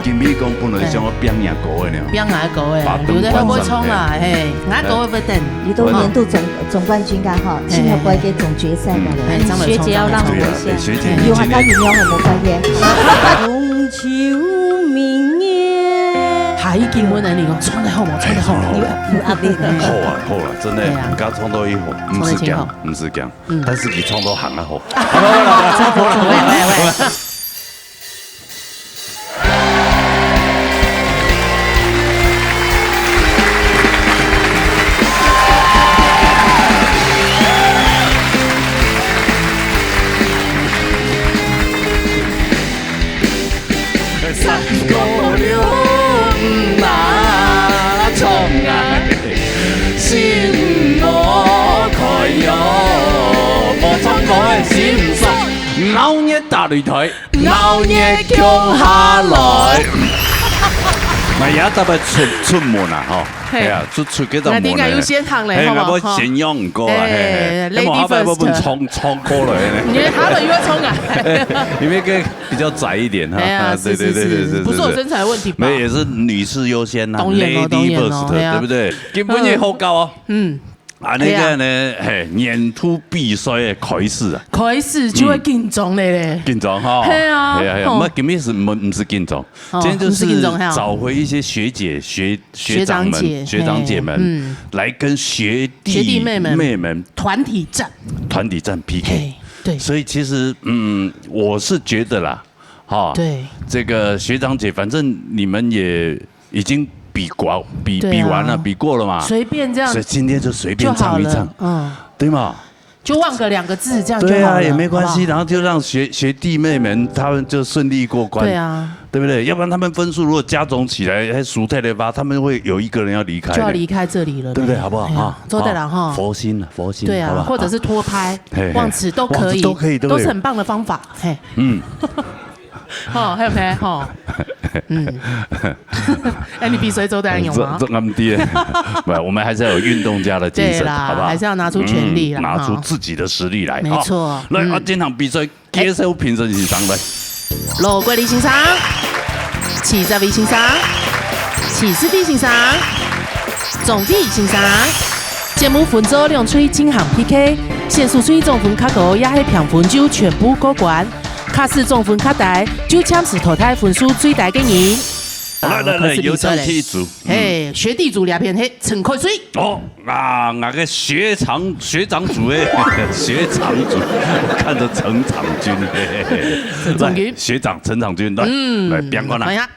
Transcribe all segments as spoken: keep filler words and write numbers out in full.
今晡日講本來想要拚贏哥个呢。拚贏哥个，把燈留在後尾衝啦，關上，嘿。嘿，贏哥个不等。你都年度總，總冠軍个哈，嘿，幸好不會給總決賽个了。嘿，嘿，學姐要讓我一下。對啊，哎，學姐，你今天有客家音樂很無關係。中秋明月。下一句問你講，唱得好無？唱得好無？有，有壓力呢。好啊，好啊，真的，對啊。你剛唱到一會，毋使驚，唱得真好。毋使驚。嗯。但是你唱到行啊好。好了，好了，好了，好了。喂，喂，喂。 三姑六姆啊，唱啊，心莫開喲，無唱歌个心酸。鬧熱打擂台，鬧熱共下來。那也特別出，出門啊，吼。嘿。哎呀，出，出去到門呢。那你應該有先行嘞，嘿，好不好？我先用過啊，嘿，嘿。哎，嘿，lady first。那麼後擺我分唱，唱過了呢。你後擺又要唱啊？因為這個 比較窄一點哈。哎呀，啊，對，是，是，對，對，是，對，對，不是我身材的問題吧？對，對。沒有，也是女士優先啊，當然咯，lady first，當然咯，哎呀。對不對？今晡日好搞哦。嗯。啊，那個呢，哎呀。嘿，年度比賽的開始啊。開始就會緊張了咧。嗯。緊張哈。嘿啊，嘿啊，嘿啊，吼。那今天是，不，不是緊張，哦，今天就是不是緊張，嘿啊。找回一些學姐、學，學長們、學長姐，學長姐們，嘿，嗯。來跟學弟學弟妹們妹們團體戰。團體戰P K。嘿，對。所以其實，嗯，我是覺得啦， 哈，對。這個學長姐，反正你們也已經比過，比，對啊。比完了，比過了嘛。隨便這樣所以今天就隨便唱一唱，就好了，嗯。對嗎？就忘個兩個字，這樣就好了，對啊，也沒關係，好不好？然後就讓學，學弟妹們他們就順利過關，對啊。對不對？要不然他們分數如果加總起來，還輸太的話，他們會有一個人要離開的。就要離開這裡了呢。對不對？好不好？哎呀，啊，做得了哈。啊，佛心了，佛心，對啊，好不好？或者是拖拍，嘿，嘿，忘词都可以，忘詞都可以，都可以。都是很棒的方法，嘿。嗯。 吼，還有咩？吼。嗯。哎，你比賽做得恁樣嗎？做，做恁樣。不，我們還是要有運動家的精神，對啦，好不好？還是要拿出全力啦，嗯，拿出自己的實力來，哈。沒錯，來，嗯。啊，這場比賽介紹評審先生來。羅國立先生、徐澤偉先生、徐世輝先生、鍾偉先生。節目分做兩隊進行P K，選手隊總分較高也係平分就全部過關。 假使總分較低，就暫時淘汰分數最低个人。來，來，來，好，開始比賽咧。有請第一組。嗯。嘿，學弟組這片，嘿，陳凱瑞。哦，啊，𠊎个學長，學長組誒，學長組，我看著陳長君，嘿，嘿，嘿。陳長君。來，學長，陳長君，來，嗯，來，表演啦。來呀。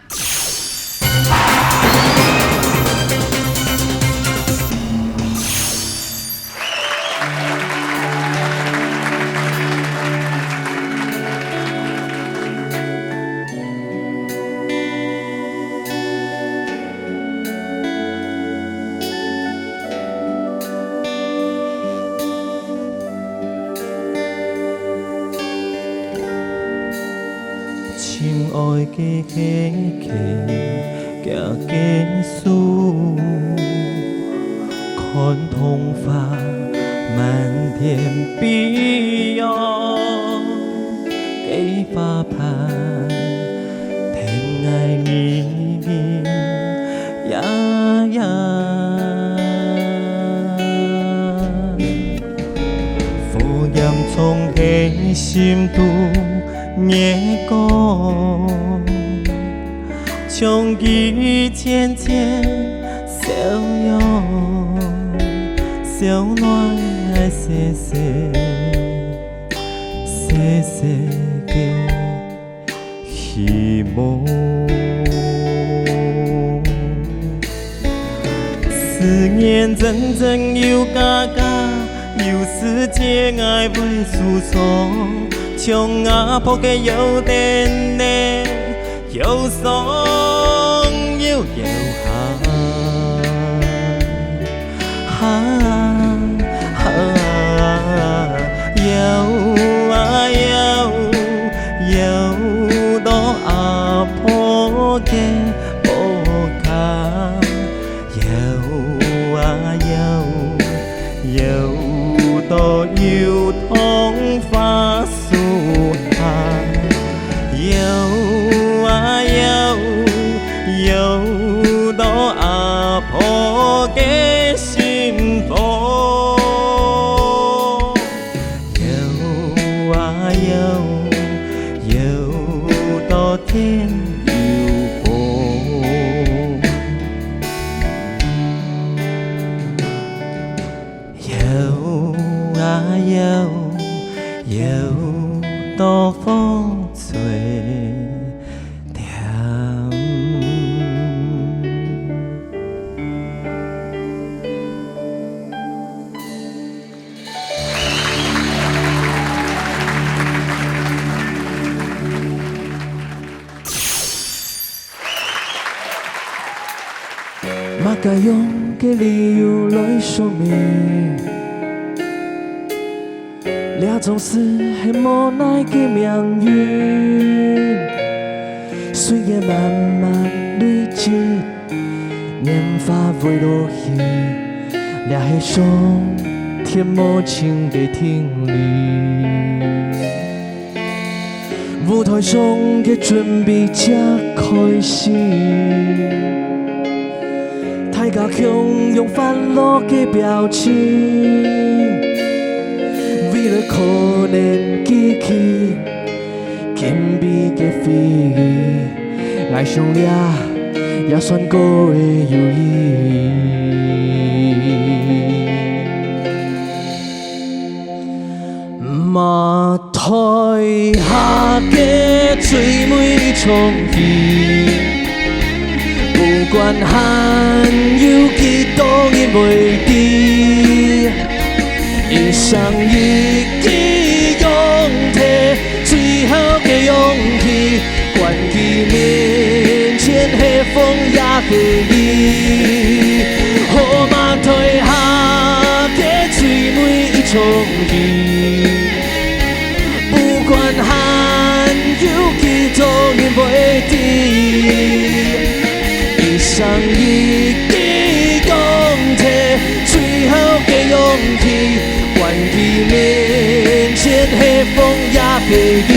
親愛个家家个樹，看桐花滿天飛哦，个花瓣，聽𠊎呢呢呀呀。火焰衝在心肚 月光，像佢淺淺笑容，燒暖𠊎細細，細細个希望。思念陣陣又加加，有時節𠊎會受傷，像阿婆个腰疼呢。 憂傷又憂傷，哈，哈，哈，憂啊憂，憂到阿婆个屋下。 憂啊憂，憂到油桐花樹下。憂啊憂，天有風。搖啊搖，摇到風吹停。 麼个用个理由來說明？這總是係無奈个命運。歲月慢慢累積， 年華會老去，這係上天無情个定理。舞台上个準備正開始，大家共樣歡樂个表情，未來可能記起 緊閉个回憶，𠊎想這也算過个友誼。馬台下个最尾一場戲，不管還有幾多人會知， 一生一句用忒最後个勇氣，關佢面前係風也係雨。好馬台下个最尾一場戲，不管還有幾多人會知， 一生一句用忒最後个勇氣，關佢面前係風也係雨。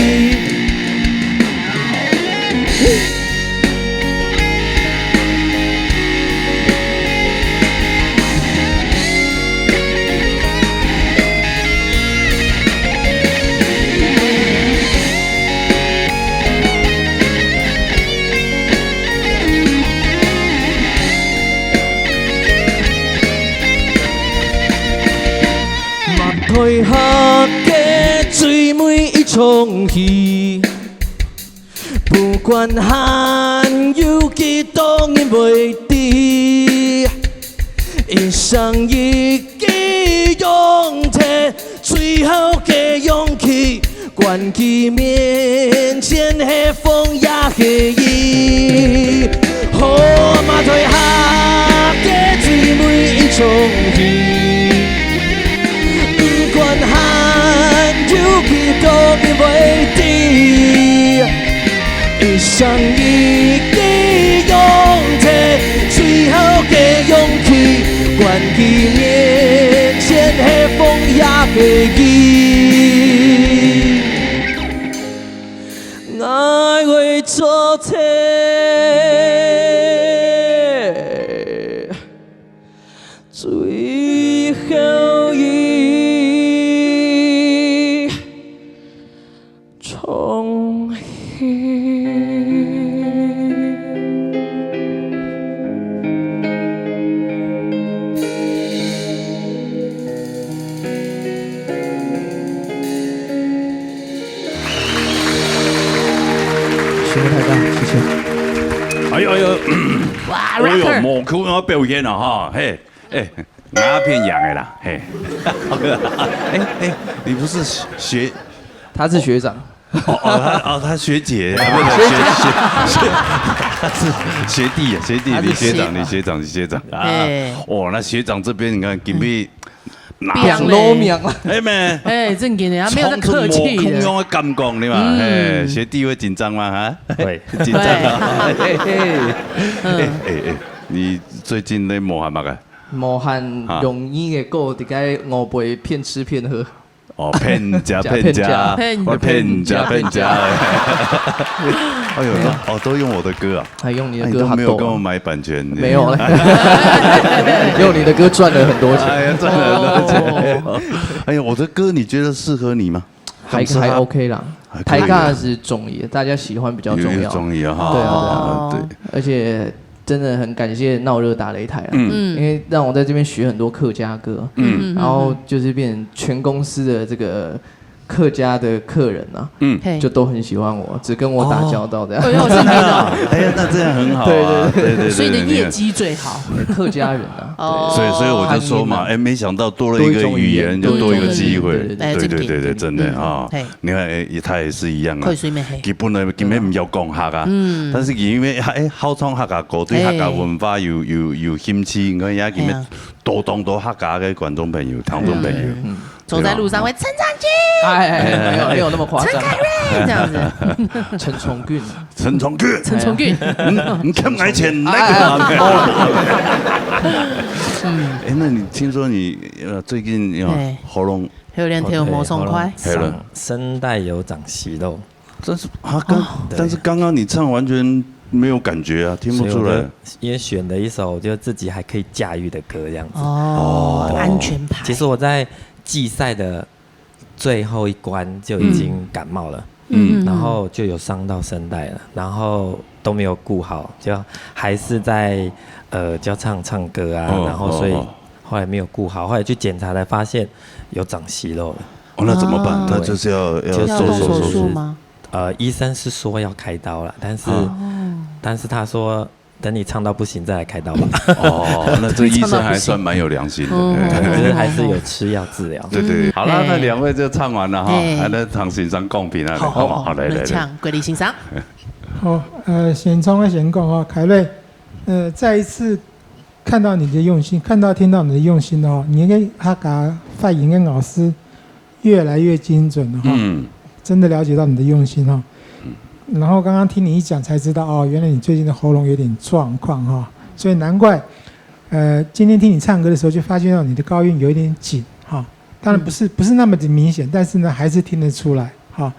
馬台下个最尾一場戲，不管還有幾多人會知，一生一句用忒最後个勇氣， 關佢面前係風也係雨。好馬台下个最尾一場戲，不管還有幾多人會知，一生一句用忒最後个勇氣，關佢面前係風也係雨。 𠊎會做忒最後一場戲。 辛苦大家，謝謝。哎呦，哎呦，哇，哎呦，rapper。無空要表演了哈，嘿，哎，我騙人的啦，嘿。哎，哎，你不是學，他是學長。哦，哦，他，哦，他學姐，啊，不是，學，學，學，他是學弟啊，學弟，他是學長，學弟。你學長，你學長啊。哎。哦，那學長這邊你看，今天 拿出來。拼老命啊。哎，咩？哎，正經的，他沒有在客氣的。衝出無共樣的感覺，對吧？嗯。哎，學弟會緊張嗎？哈？會。緊張啊。會。嘿，嘿。嗯。哎，哎，哎，你最近咧無閒麼个？無閒用你个歌，佇該外背騙吃騙喝。哦，騙人家，騙人家，騙人家，騙人家，騙人家。哎呦，都，哦，都用我的歌啊。 還用你的歌，哎，你都沒有跟我買版權呢。沒有嘞。用你的歌賺了很多錢。哎呀，賺了很多錢。哦。哎呀，我的歌你覺得適合你嗎？还，还 OK 啦。还可以啊。大家是中意的，大家喜欢比较重要。有，有中意啊，哈。对啊，对啊。哦。对。而且真的很感谢闹热打擂台啊，嗯。嗯。因为让我在这边学很多客家歌，嗯。嗯，嗯，然后就是变成全公司的这个客家的客人啊，嗯。嘿。就都很喜欢我，只跟我打交道这样。哦。哎呦，是你哦。哎呀，那这样很好啊。对，对，对。对，对，对，所以你的业绩最好。对。客家人啊，哦。对。所以，所以我就说嘛，他念了。哎，没想到多了一个语言，多一种语言，就多一个机会。对，对，对，对。哎，对，对，对，对，真的。真的啊。嗯，嘿。你看，哎，他也是一样啊。口水没黑。基本呢，根本不要讲客啊。嗯。但是因为，哎，好唱客家歌，对客家文化有，有，有兴趣，你看，也根本哎呀。多当多客家的观众朋友、听众朋友。嗯。走在路上会，对吧？陈长君，哎，哎，哎，没有，没有那么夸张。陈凯瑞，这样子。陈崇俊。陈崇俊。陈崇俊。你，你欠我钱，来给我。哎，哎，哎。哎，那你听说你，呃，最近，呃，哎。喉咙有点头毛松快。对，喉咙，喉咙。声带有长息肉。但是，啊，刚，哦。但是刚刚你唱完全没有感觉啊，听不出来。所以我就也选了一首就自己还可以驾驭的歌，这样子。哦，哦。安全牌。其实我在季赛的最后一关就已经感冒了，嗯。嗯。然后就有伤到声带了，然后都没有顾好，就还是在，呃，就唱唱歌啊，哦，然后所以哦，哦。后来没有顾好，后来去检查才发现有长息肉了。哦，那怎么办？哦。那就是要，要要动手术吗？做手术。呃，医生是说要开刀了，但是，哦。但是他说等你唱到不行再来开刀吧。哦，那这医生还算蛮有良心的。哦。哎。就是还是有吃药治疗。对，对，对。好啦，哎。那两位就唱完了哈，哎。啊，那唐先生公平啊，好，好不好？好，好，来，来，来。来唱，郭丽欣赏。好，呃，先唱个先讲哈，凯瑞，呃，再一次看到你的用心，看到听到你的用心哦，你个客家发音个咬字越来越精准了哈。嗯。真的了解到你的用心哈。嗯。然后刚刚听你一讲才知道，哦，原来你最近的喉咙有点状况哈，所以难怪，呃，今天听你唱歌的时候就发现到你的高音有一点紧哈。当然不是，嗯。不是那么的明显，但是呢，还是听得出来哈。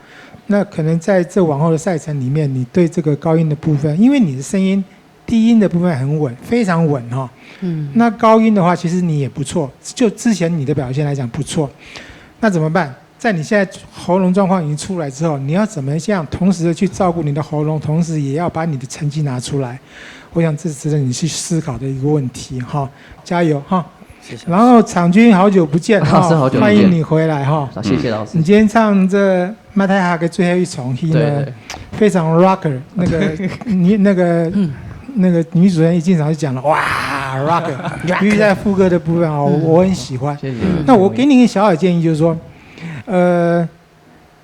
那可能在这往后的赛程里面，你对这个高音的部分，因为你的声音，低音的部分很稳，非常稳哈。嗯。那高音的话，其实你也不错，就之前你的表现来讲不错。那怎么办？在你现在喉咙状况已经出来之后，你要怎么样同时的去照顾你的喉咙，同时也要把你的成绩拿出来？我想这是值得你去思考的一个问题哈。加油哈！谢谢老师。然后场君，好久不见哈，老师，好久不见。欢迎你回来哈。啊，谢谢老师。你今天唱这马太哈的最后一场戏呢，对，对。非常 rocker，那个女，那个，嗯。那个女主人一进场就讲了，哇，rocker，尤其在副歌的部分哦，嗯。我很喜欢。谢谢。那我给你一个小小建议，就是说，呃，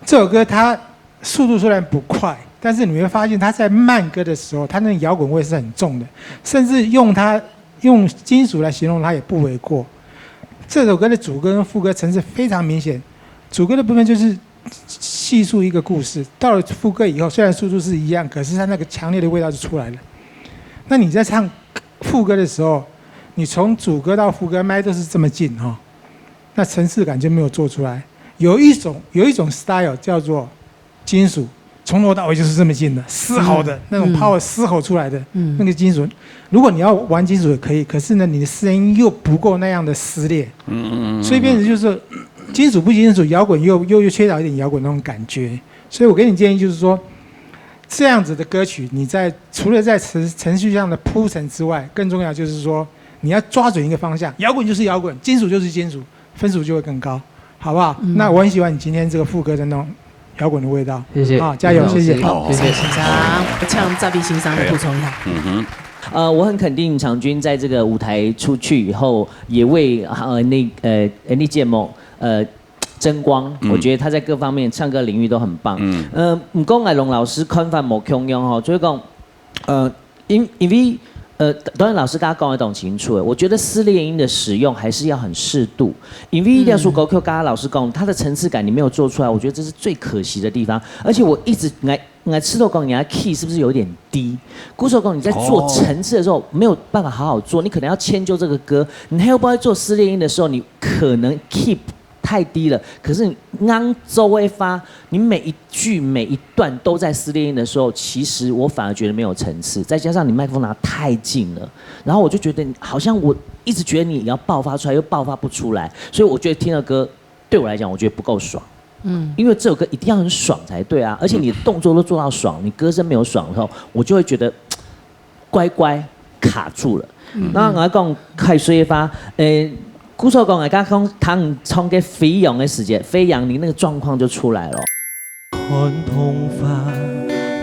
这首歌它速度虽然不快，但是你会发现它在慢歌的时候，它那个摇滚味是很重的，甚至用它，用金属来形容它也不为过。这首歌的主歌跟副歌层次非常明显，主歌的部分就是叙述一个故事，到了副歌以后，虽然速度是一样，可是它那个强烈的味道就出来了。那你在唱副歌的时候，你从主歌到副歌麦都是这么近哈，那层次感就没有做出来。有一种，有一种 style 叫做金属，从头到尾就是这么近的，嘶吼的，嗯。那种 power 嘶吼出来的，嗯。那个金属。如果你要玩金属也可以，可是呢，你的声音又不够那样的撕裂。嗯，嗯，嗯，嗯。所以变成就是说，金属不金属，摇滚又，又，又缺少一点摇滚那种感觉。所以我给你建议就是说，这样子的歌曲，你在，除了在程，程序上的铺陈之外，更重要就是说，你要抓准一个方向，摇滚就是摇滚，金属就是金属，分数就会更高，好不好？嗯。那我很喜欢你今天这个副歌的那种摇滚的味道。谢谢。好，加油，谢谢。谢谢。好，谢谢。先生，我请这位先生来补充一下。嗯哼。呃，我很肯定场君在这个舞台出去以后，也为，呃，那，呃，那节目，呃，争光。嗯。我觉得他在各方面唱歌领域都很棒。嗯。呃，毋过艾龙老师看法无共样吼，就是讲，呃，因，因为，呃，当然老师刚刚讲得很清楚了，我觉得撕裂音的使用还是要很适度，因为这首歌曲刚刚老师讲，它的层次感你没有做出来，我觉得这是最可惜的地方。而且我一直来，来吃豆讲，你的 key 是不是有点低？故所讲你在做层次的时候没有办法好好做，你可能要迁就这个歌，你还要不要做撕裂音的时候，你可能 keep 太低了。可是你刚周微发，你每一句每一段都在撕裂音的时候，其实我反而觉得没有层次，再加上你麦克风拿太近了，然后我就觉得你好像我一直觉得你要爆发出来，又爆发不出来，所以我觉得听的歌对我来讲，我觉得不够爽。嗯，因為這首歌一定要很爽才對啊，而且你的動作都做到爽，你歌聲沒有爽的時候，我就會覺得乖乖卡住了。嗯，那𠊎講開水花，誒，故所講，𠊎剛剛聽你唱个《飛揚》的時間，《飛揚》你那個狀況就出來了。看桐花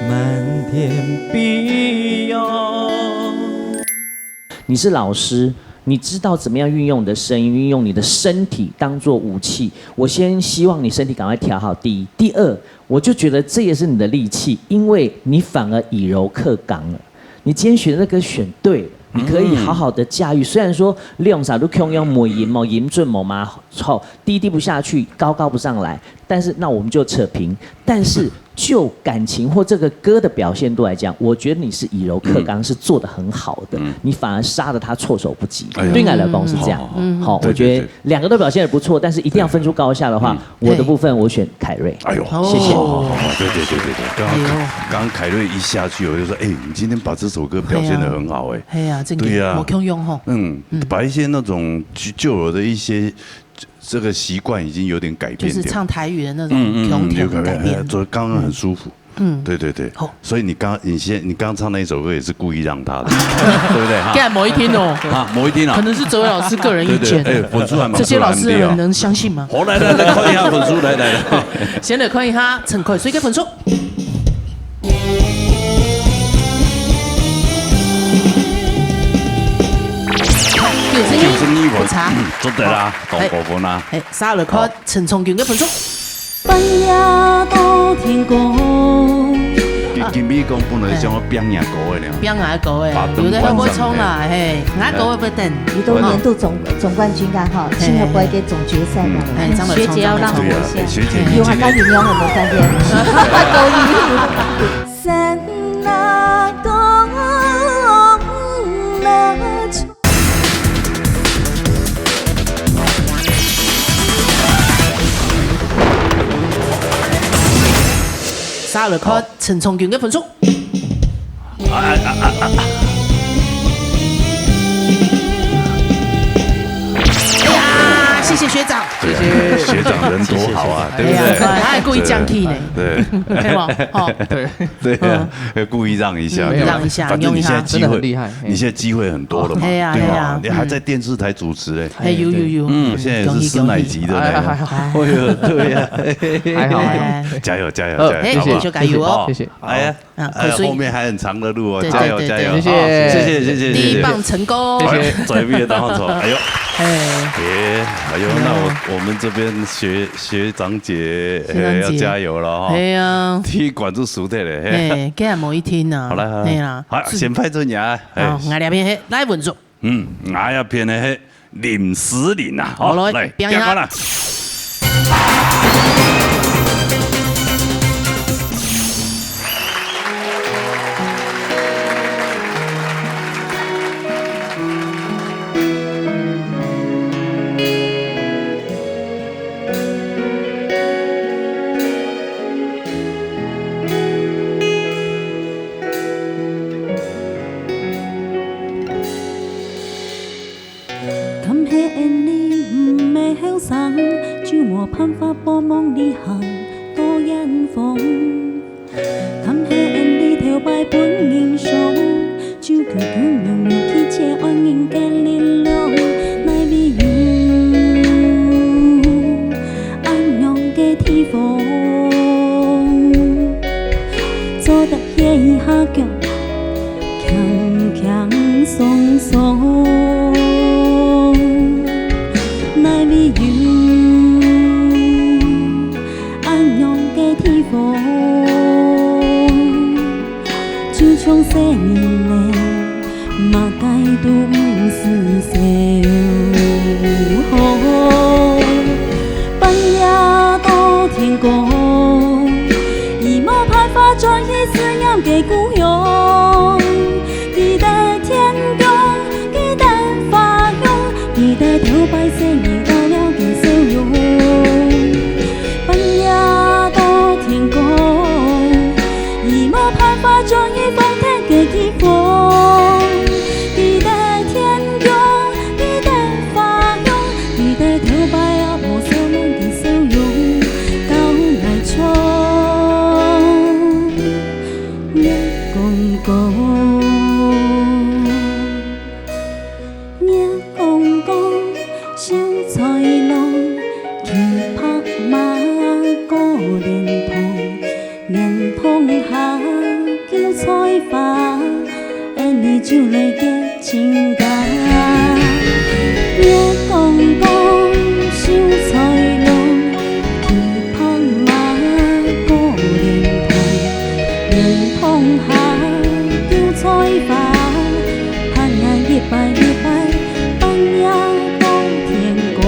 滿天飛揚。你是老師，你知道怎麼樣運用你的聲音，運用你的身體當做武器。我先希望你身體趕快調好，第一。第二，我就覺得這也是你的利器，因為你反而以柔克剛了。你今天選的歌選對了，你可以好好的駕馭。雖然說兩儕都共樣無音，無音準，無嘛好，低低不下去，高高不上來，但是那我們就扯平。但是就感情或這個歌的表現度來講，我覺得你是以柔克剛，是做得很好的，你反而殺得他措手不及。哎呀，對你來講是這樣。好，好，好，對，我覺得兩個都表現得不錯，但是一定要分出高下的話，我的部分我選凱瑞。哎呦，謝謝。好，好，好，對，對，對，對，對，剛剛，哎呦，剛剛凱瑞一下去，我就說，哎，你今天把這首歌表現得很好，哎。哎呀，真的，對呀，無共樣吼。嗯，把一些那種舊，舊有的一些這個習慣已經有點改變掉。就是唱台語的那種，嗯，嗯，嗯，共樣有改變，改變。哎，做，剛剛很舒服。嗯，對，對，對。好。所以你剛，你先，你剛唱那一首歌也是故意讓他的，對不對？哈。既然無一定哦。啊，無一定啊。可能是哲維老師個人意見。對，對，哎，分數還蠻，這些老師們能相信嗎？好，來，來，來，看一下分數，來，來，來。先來看一下陳凱瑞个分數。九十二分，不差。嗯，做得啦，當高分啦。哎，下來看陳聰君个分數。半夜到天光。今，今晡日講本來想要拚贏歌的了。拚贏歌的，有的很會唱啦，嘿，𠊎歌會等。你都年度總，總冠軍啊，哈，嘿，幸好不會給總決賽嘛。嘿，嘿，學姐要讓我一下。對啊，哎，學姐，你今天有啊，甘雨娘有沒有看见？三那冬那秋。下來看陳聰君个分數。哎呀，謝謝學長。對啊，學長人多好啊，對不對？哎呀，他還故意降key呢。對。對吧？哦。對。對啊，要故意讓一下，嗯，對吧？讓一下，反正你現在機會，用一下。真的很厲害，嘿。你現在機會很多了嘛，哎呀，對吧？哎呀，你還在電視台主持嘞。哎，有，有，有。嗯，現在也是師奶級的嘞。恭喜，恭喜。哎，哎，哎。哎呦，對呀。還好，還好。哎。加油，加油，呃，加油，好不好？哎，繼續加油哦。好。謝謝。哎呀，啊，哎呀，可以。後面還很長的路哦，對，加油，對，對，加油。對。謝謝。哦，謝謝，謝謝，謝謝。第一棒成功。哎，謝謝。最尾个打好球，哎呦。哎。耶，哎呦，那我，我們這邊學，學長姐，學長姐。哎，要加油了哦。哎呀。踢館就輸的嘞，嘿。哎，這樣無一定啊。好啦，好啦。哎呀。好，先派出你啊，哎。好，𠊎這片，嘿，來，文總。嗯，𠊎這片呢，嘿，林詩玲啊，好，好，來，來，拚一下。拚看啦。 敢係因你毋係後生，就無辦法幫忙你行到遠方。敢係因你頭擺分人傷，就久久容容拒絕愛人个力量。哪會有恁樣个地方，做得歇一下腳， 輕輕鬆鬆，哪會有恁樣个地方？就像細人仔，麼个都毋使愁。半夜到天光，佢無辦法轉去思念个故鄉。 佢在天光，佢在花香，佢在頭擺細人仔个笑容。半夜到天光，佢無辦法轉去風颱个地方。佢在天光，佢在花香，佢在頭擺啊無笑容个笑容。到光。月光光，秀才郎，騎白马過蓮塘，蓮塘下，韭菜花，俺俚就來結親家。月光光，秀才郎，騎白馬過蓮塘，蓮塘下，韭菜花，盼啊一拜一拜，半夜到天光。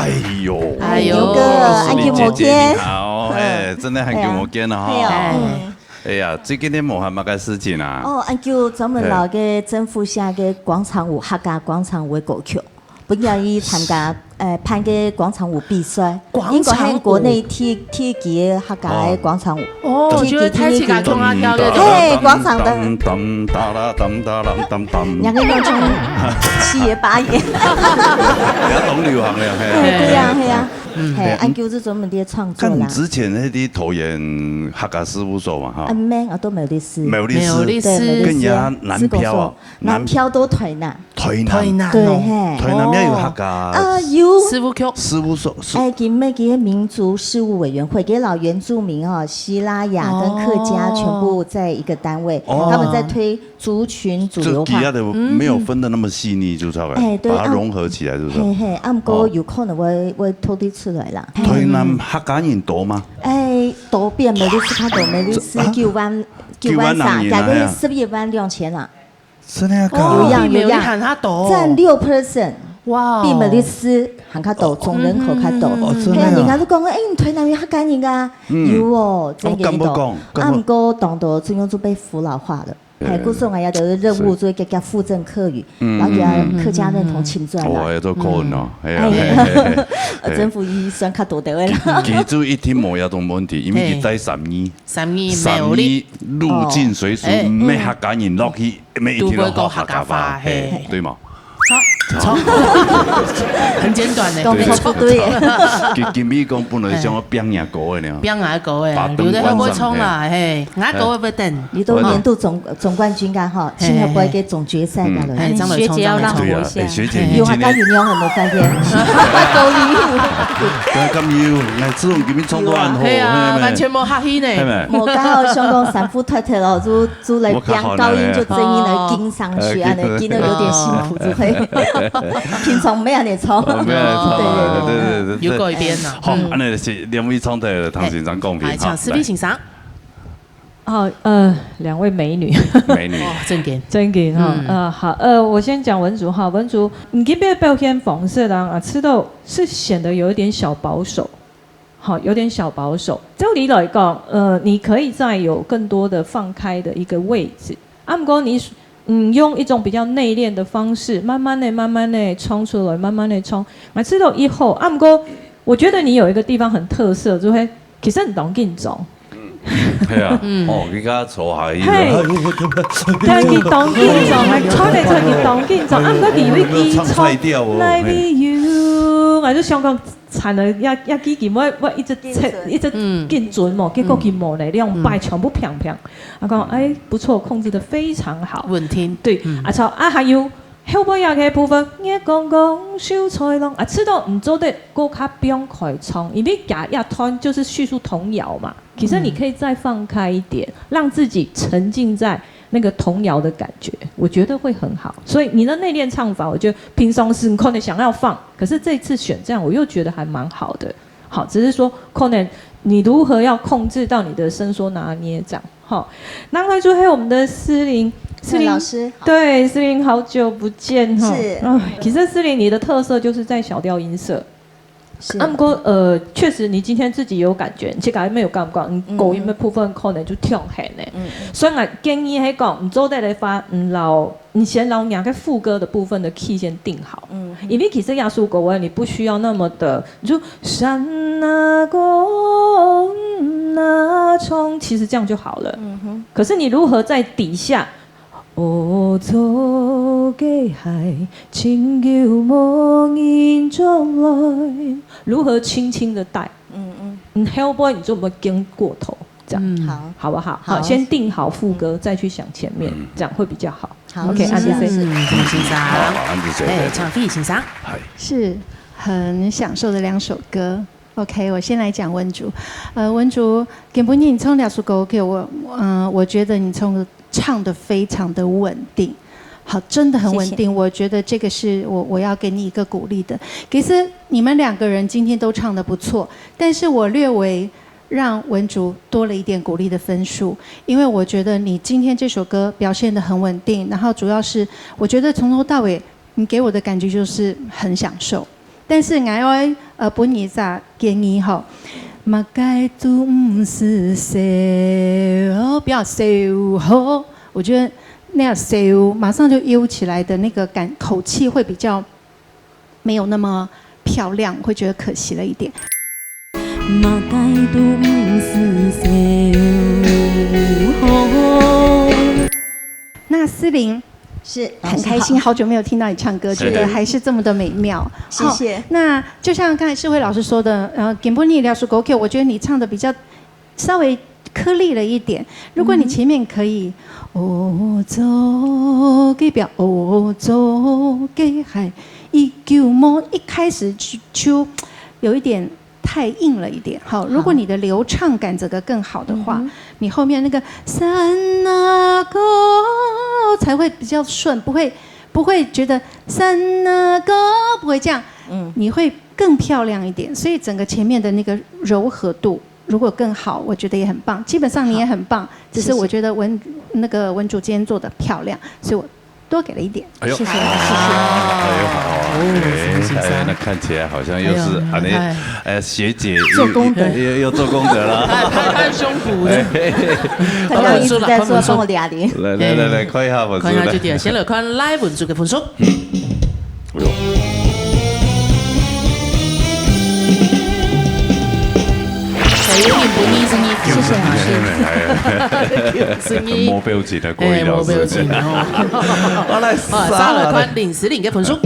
哎喲，哎喲，牛哥，恁久無見。你好，哎，真的很久無見了哈。哎呀，最近你無閒麼个事情啊？哦，恁久專門摎該政府寫个廣場舞，客家廣場舞个歌曲，本來去參加，呃，辦个廣場舞比賽，應該係國內第，第一屆个客家个廣場舞。 哦，就係大自家共下跳个。嘿，廣場个。當當當當當當當當。兩個人唱七言八言。比較懂流行了，嘿。哎，對啊，嘿啊。嗯。嘿，恁久就專門在創作啦。看你之前那啲桃園客家事務所嘛，哈。啊，毋係，啊，都苗栗市。苗栗市。苗栗市。對，苗栗市啊。更加南漂啊。市公所。南漂到台南。 台南。台南哦。對，嘿。台南也有客家啊，有。事務局。事務所，事哎，佢乜佢个民族事務委員會，佢摎原住民哦，西拉雅跟客家全部在一個單位，哦。他們在推族群主流化。就其他的沒有分得那麼細膩，就稍微哎，對，把它融合起來，是不是？嘿嘿，啊，毋過有可能會，會獨立出來啦。嘿。台南客家人多嗎？哎，多，比苗栗市較多，苗栗市九萬，九萬三，九萬人啊，加起來十一萬兩千啦。 真的啊，哦，有樣，有樣。比苗栗還較多。佔六percent，哇哦。比苗栗市還較多，總人口較多。哦，真的啊。嘿啊，人家都講，哎，你台南有客家人啊？嗯。有哦，真个有。啊，毋過當多中央就被扶老化了。對。嘿，故所𠊎也有任務，是。做一個叫戶政客語，嗯，然後給他客家認同請轉來。嗯，嗯，嗯。哦，要做客人哦，嗯。哎呀，哎，嘿，嘿，嘿，呃，政府預算較多的位啦。其，其實一定無這種問題，因為佢在三義。嘿。 三義苗栗。三義入境隨俗，哦。哎。乜客家人落去，乜一定愛學客家話，都會講客家話，嘿，嘿。對無？好。唱，很簡短的，講錯不對耶。今，今日講本來想要表演歌的呢。表演歌的啊，把燈關上，留在後尾唱啦，嘿，我歌會等。你都年度總，總冠軍啊，哈，嘿，幸好不會給總决賽的了。嘿，嘿，張磊学姐要让我一下。对啊，哎，学姐，你今天有啊，甘云勇有没有发现？高丽。刚刚有，来，这种今天唱到暗号，有啊，嘿，嘿，完全无客气呢。嘿，没。我刚好想讲三副太太了，就 就来变高音，就真音来跟上去，哦。安尼，跟得有点辛苦，就会。平常没安尼唱。哦，没安尼唱啊，对，对，对，对，对。有改变了。好，嗯。安尼是两位唱的唐先生讲评，来，请思丽先生。好，呃，两位美女。美女。哦，正经。正经哈，嗯。呃，好，呃，我先讲文竹哈，文竹，你今天的表现方式啦，啊，吃豆是显得有一点小保守。 好，有点小保守。照理来讲，呃，你可以再有更多的放开的一个位置。啊，毋过你，嗯，用一种比较内敛的方式，慢慢地、慢慢地冲出来，慢慢地冲。啊，吃豆以后，啊，毋过我觉得你有一个地方很特色，就会，其实你当紧张。嗯，对啊，嗯。哦，你跟他坐下去，嘿，哎，但佢当紧张，还穿得出佢当紧张，啊，毋过佢有一支唱菜调哦，那里有，我就想讲， 惨了，也，也基金，我，我一直切，紧准。一直嗯。紧准嘛，结果佢无呢，嗯。两摆全部平平。嗯。啊，讲，哎，不错，控制得非常好。稳定。对，嗯。啊，操，啊，还有后背个部分，月光光，秀才郎，啊，知道你做得过较放开唱，因为假一段就是叙述童谣嘛。其实你可以再放开一点，嗯。让自己沉浸在那个童谣的感觉，我觉得会很好。所以你的内敛唱法，我觉得平常时你可能想要放， 可是这一次选这样，我又觉得还蛮好的。好，只是说可能你如何要控制到你的伸缩拿捏这样，哈。那来就还有我们的思玲，思玲，哎，老师，好。对，思玲好久不见哈。是。哎，其实思玲你的特色就是在小调音色。是。啊，不过，呃，确实你今天自己有感觉，你自家没有感觉，嗯，嗯，高音的部分可能就跳很呢。嗯，嗯。所以我建议，嘿，讲，你做得的话，嗯，老 你先让你个副歌的部分的 key 先定好。嗯，嗯。因为其实耶稣国外你不需要那么的，就山那个那冲，其实这样就好了。嗯哼。可是你如何在底下，哦，做个海，请求莫人转来，如何轻轻地带？嗯，嗯。嗯，后背你就不会跟过头。 这样。嗯。好。好不好？好。好，先定好副歌，嗯。再去想前面，嗯。这样会比较好。好，OK，谢谢。安迪先生。嗯，安迪先生。好，安迪先生。哎，请费先生。嗨。是很享受的两首歌。OK，我先来讲文竹。呃，文竹，今晡日你唱两首歌给我，嗯、我觉得你唱的，唱得非常的稳定。好，真的很稳定，谢谢。我觉得这个是我，我要给你一个鼓励的。其实你们两个人今天都唱得不错，但是我略微 让文竹多了一点鼓励的分数，因为我觉得你今天这首歌表现得很稳定，然后主要是我觉得从头到尾你给我的感觉就是很享受。但是我要，呃，分你一个建议吼，马街都毋是笑，不要笑吼。我觉得那样笑马上就悠起来的那个感，口气会比较 没有那么漂亮，会觉得可惜了一点。马街都毋是笑吼。那思玲，是，很开心，老师好。好久没有听到你唱歌，是。觉得还是这么的美妙。谢谢。好，那就像刚才世辉老师说的，呃，今晡日两首歌曲，我觉得你唱的比较 稍微颗粒了一点。如果你前面可以，嗯哼。哦，做个表，哦，做个海，一九么，一开始就，就有一点太硬了一点。好，好。如果你的流畅感整个更好的话，嗯哼。你后面那个山那个才会比较顺，不会，不会觉得山那个，不会这样，嗯。你会更漂亮一点。所以整个前面的那个柔和度 如果更好，我觉得也很棒。基本上你也很棒，好。只是我觉得文，谢谢。那个文竹今天做得漂亮，所以我多给了一点。哎呦。谢谢，谢谢。哎呦，好啊。哦，哎，是不是啊？哎，那看起来好像又是，哎呦，啊，那，哎。哎，学姐又，做功德。又，又做功德了。拍，拍，拍胸脯的。哎。他刚刚一直在说帮我俩的。来，来，来，来，哎。看一下文竹，看一下就对了，来。先来看来文竹的分数。 哎呦。所以你不逆是你谢谢老师。哎呀，有声音。没表情的国语哎，老师。没表情哦。我来好，沙杀了了。看林诗玲个分数。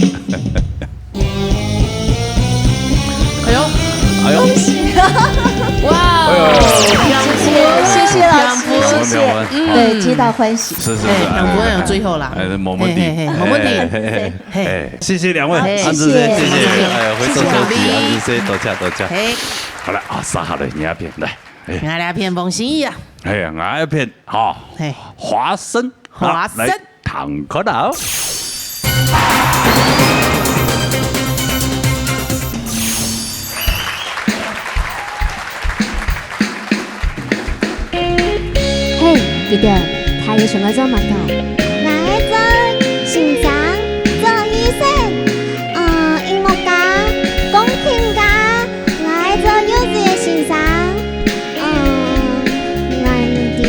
哎呦，哎呦，哇哦，谢谢谢谢老师，谢谢。我们我们对，皆大欢喜。是是是，哎，哎两分有最后啦。哎，没问题，嘿嘿嘿，没问题。哎嘿，哎，谢谢两位，嘿安子姐，谢谢谢谢，哎，回头收谢谢集，安子姐，多谢多谢。嘿，好了啊，杀好了，你那片来，哎，俺来片风心意啊，哎呀，俺那片好，嘿，花生，花生来，糖可乐。嘿，記得，大家想愛做麼个？𠊎愛做先生，做醫生，呃，音樂家，鋼琴家，𠊎愛做幼稚園先生，呃，𠊎毋知。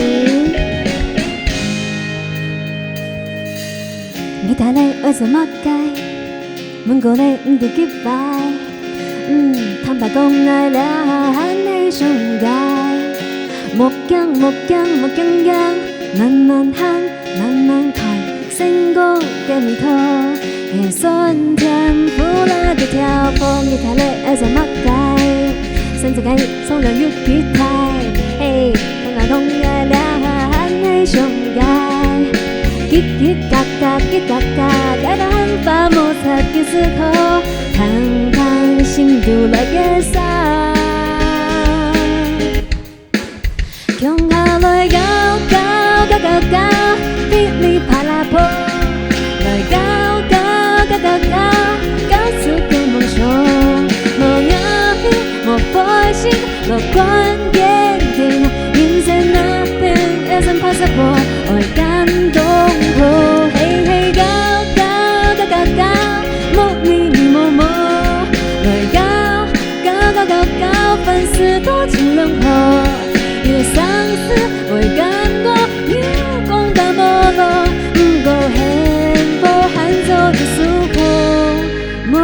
你到底愛做麼个？問過了毋知幾擺。 嗯，坦白講，𠊎這下還係上街。莫驚，莫驚，莫驚驚，慢慢行，慢慢看，成功个味道，係酸甜苦辣个調和，你到底愛做麼个？選擇个 從來有期待。嘿，同𠊎講，𠊎這下還係上街。嘰嘰嘎嘎，嘰嘎嘎，該當繁華無雜个思考，坦坦心肚內个聲。共下來搞搞搞搞搞，噼里啪啦破。來搞搞搞搞搞，搞出个夢想。無壓力，無灰心， 樂觀堅定，人生那片一生possible，愛感動好，嘿嘿搞搞搞搞搞，無你你無無，來搞搞搞搞搞，凡事都盡量好，有生死會感覺有光大無路，毋過幸福還做得思考，無放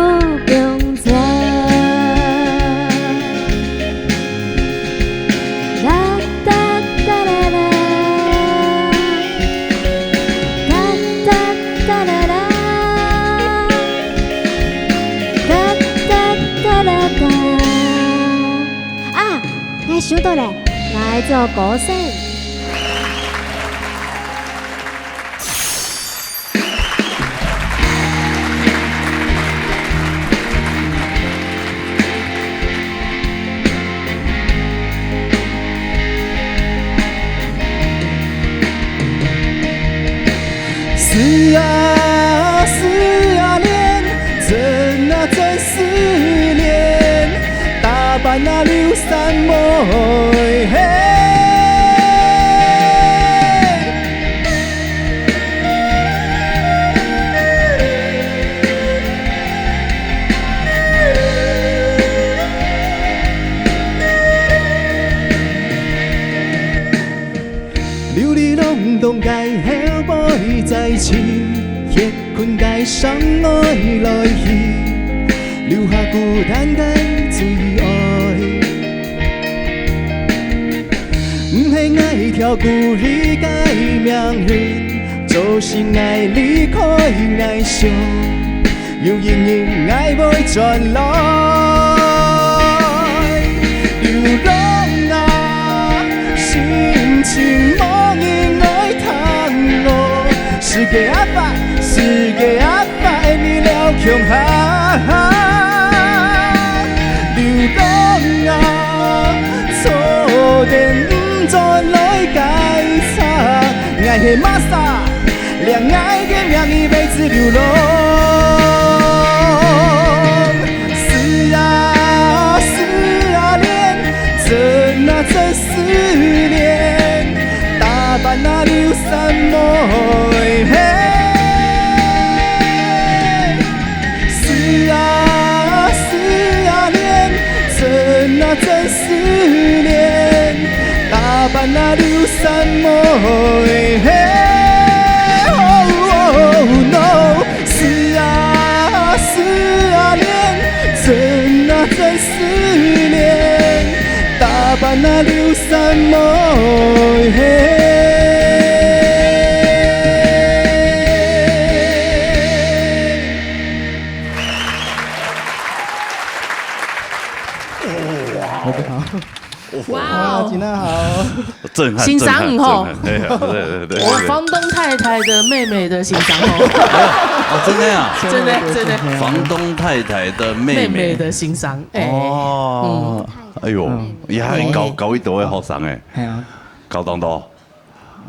啊，𠊎想到了，𠊎愛做歌星。 思啊思啊戀，怎啊怎思戀，打扮啊流散妹嘿。 流離浪蕩个後背再尋，歇睏个上愛來去，留下孤單个最愛。毋係𠊎挑故意个命運，做事𠊎離開𠊎想，有一日𠊎會轉來。流浪啊，心情無人愛聽哦，世界啊闊，世界啊闊，你了共下。流浪啊， 錯點毋轉來解釋，𠊎係麼儕，領𠊎个名義為之流浪。思啊思啊戀，怎啊怎思戀，打扮啊流散妹嘿。 思啊思啊戀，怎啊怎思戀，打扮啊流散妹嘿。哦哦no，思啊思啊戀，怎啊怎思戀，打扮那流散無限。哇哦，哇哦，真的好。震撼，先生吼震撼，对对对对对，房东太太的妹妹的先生吼，哦，真的啊，真的真的，房东太太的妹妹妹的先生，哎，哦，哎呦，也还高高一等的学生哎，哎呀，高当多，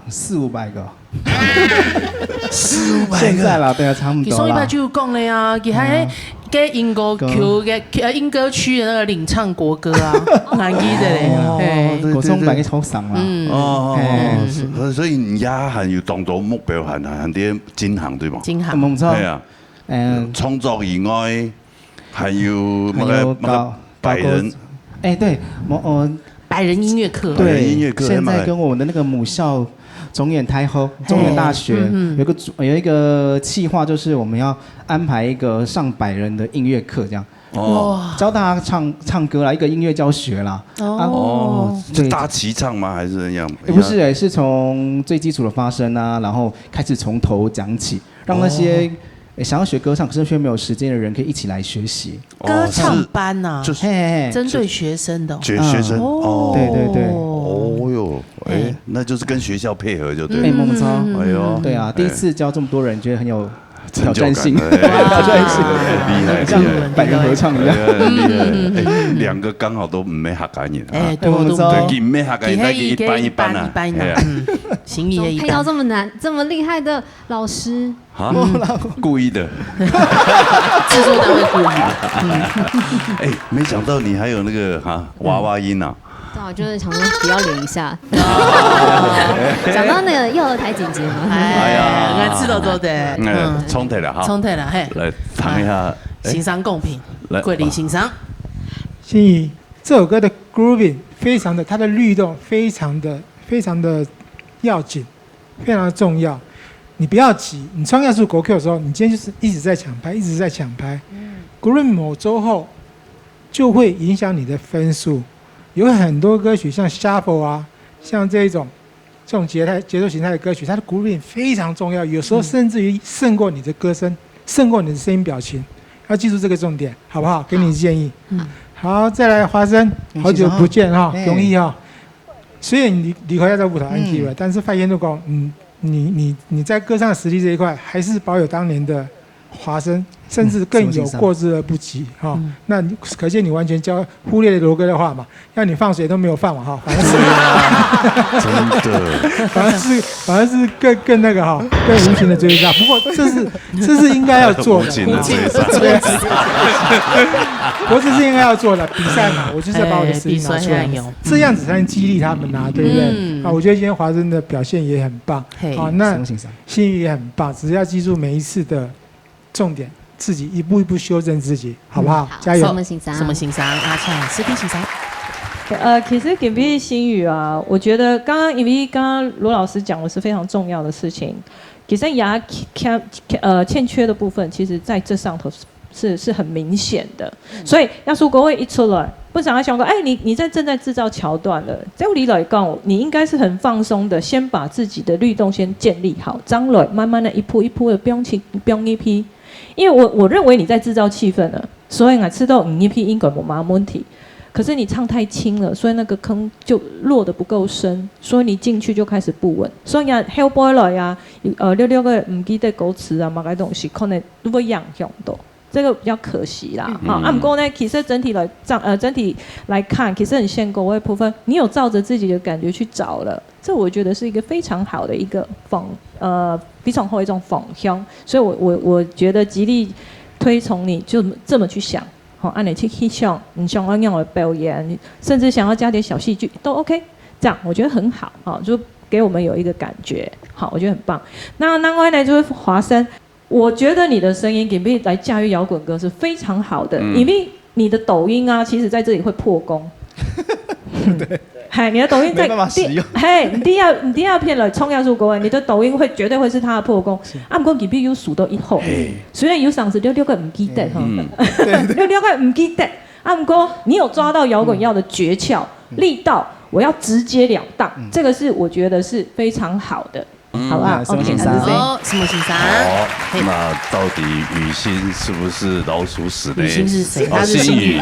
四五百个，四五百现在啦，对啊，差不多啦其实上一拜。就有讲了呀，佢还给英国球个呃英歌区的那个领唱国歌啊，蛮记得嘞，哎，国中版个学生啦，嗯，哦，哎所所以你也还有当多目标，还还在进行对吗？金行，没错哎，呀，嗯，创作以外，还有那还有个那个搞百人，哎，对，我我百人音乐课，百人音乐课现在还蛮跟我们的那个母校中原台后中原大学嗯嗯有一个主有一个计划，就是我们要安排一个上百人的音乐课，这样哦哇，教大家唱唱歌啦，一个音乐教学啦。哦，哦，对大齐唱吗？还是怎样？也不是，也是从最基础的发声啊，然后开始从头讲起，让那些诶想要学歌唱可是却没有时间的人可以一起来学习。哦歌唱班呐，是就是嘿嘿嘿，针对学生的哦，学学生嗯哦，对对对哦哟，哎，那就是跟学校配合就对哎，了。梦超，哎呦，对啊，第一次教这么多人，觉得很有挑成就感战性。哎挑战性，厉害像厉害百人合唱一样。哎，很厉害，哎，两个刚好都没客家人啊。哎，我们知道对对对，对，你没客家人，你还那个一般一般啊，一般一般哎呀啊，嗯，心意也一般配到这，么难、这么厉害的老师，啊，故意的。制作单位故意的，哎，没想到你还有那个哈娃娃音啊。对啊，我就是想说不要脸一下。讲到那个幼儿台姐姐嘛，哎，俺知道做的，哎嗯，，冲台了哈，冲台了嘿，来谈一下，哎先生公平，来桂林先生，心怡，这首歌的 grooving 非常的，它的律动非常的非常的要紧，非常的重要。你不要急，你唱要素国 Q 的时候，你今天就是一直在抢拍，一直在抢拍。grooving 某周后就会影响你的分数。有很多歌曲像 shuffle 啊，像这一种这种节态节奏形态的歌曲，它的 grooving 非常重要，有时候甚至于胜过你的歌声，胜过你的声音表情。要记住这个重点，好不好？给你建议。好，再来华生，好久不见哈，哎容易哈。虽然你离开在舞台 N T 了，但是发现都讲，嗯，你你你在歌唱实力这一块，还是保有当年的华生，甚至更有过之而不及哈。那你可见你完全教忽略了罗哥的话嘛，让你放水都没有放嘛哈，反而是真的，反而是反而是更更那个哈，更无情的追杀。不过这是这是应该要做的，无情的追杀。对啊，不过这是应该要做的，比赛嘛，我就是要把我的实力拿出来，哎比赛很有这样子才能激励他们啊，对不对？嗯啊，我觉得今天华生的表现也很棒。嘿好，那什么形象？心怡也很棒，只要记住每一次的重点，自己一步一步修正自己，好不好？加油！什么形象？什么先生？阿唱，思琪先生，呃，其实给 B 心语啊，我觉得刚刚因为刚刚罗老师讲的是非常重要的事情，其实牙欠呃欠缺的部分，其实在这上头是是很明显的。所以要是各位一出来，不想要想说，哎，你你在正在制造桥段了。照理来讲，你应该是很放松的，先把自己的律动先建立好，将来慢慢的一步一步的不用去不用一批，因为我我认为你在制造气氛了，所以我知道你一批应该没嘛问题。可是你唱太轻了，所以那个坑就落得不够深，所以你进去就开始不稳。所以你看后背来啊，呃，六六个唔记得歌词啊，某个东西可能都会影响到。这个比较可惜啦，哈、啊，不过呢，其实整体来讲，呃，整体来看，其实很先过的部分，你有照着自己的感觉去找了，这我觉得是一个非常好的一个方，呃，非常好的一种方向，所以我我我觉得极力推崇你就这么去想，好，按你去去想，你想要用的表演，甚至想要加点小戏剧都 OK，这样我觉得很好，好，就给我们有一个感觉，好，我觉得很棒。那另外呢，就是华生，我觉得你的声音给来驾驭摇滚歌是非常好的，因为你的抖音啊，其实在这里会破功。对，嗨，你的抖音在没办法使用第，嘿，你第二，你第二片了，冲要入国外，你的抖音会绝对会是他的破功。啊，不过你必须数到一后，虽然有赏识六六个唔记得哈，六六个唔记得，啊，不过你有抓到摇滚要的诀窍，力道，我要直截了当，这个是我觉得是非常好的，好不好？OK，那是谁？哦，什么先生？好，嘿。那到底雨欣是不是老鼠屎呢？雨欣是谁？哦，她是心怡。心怡，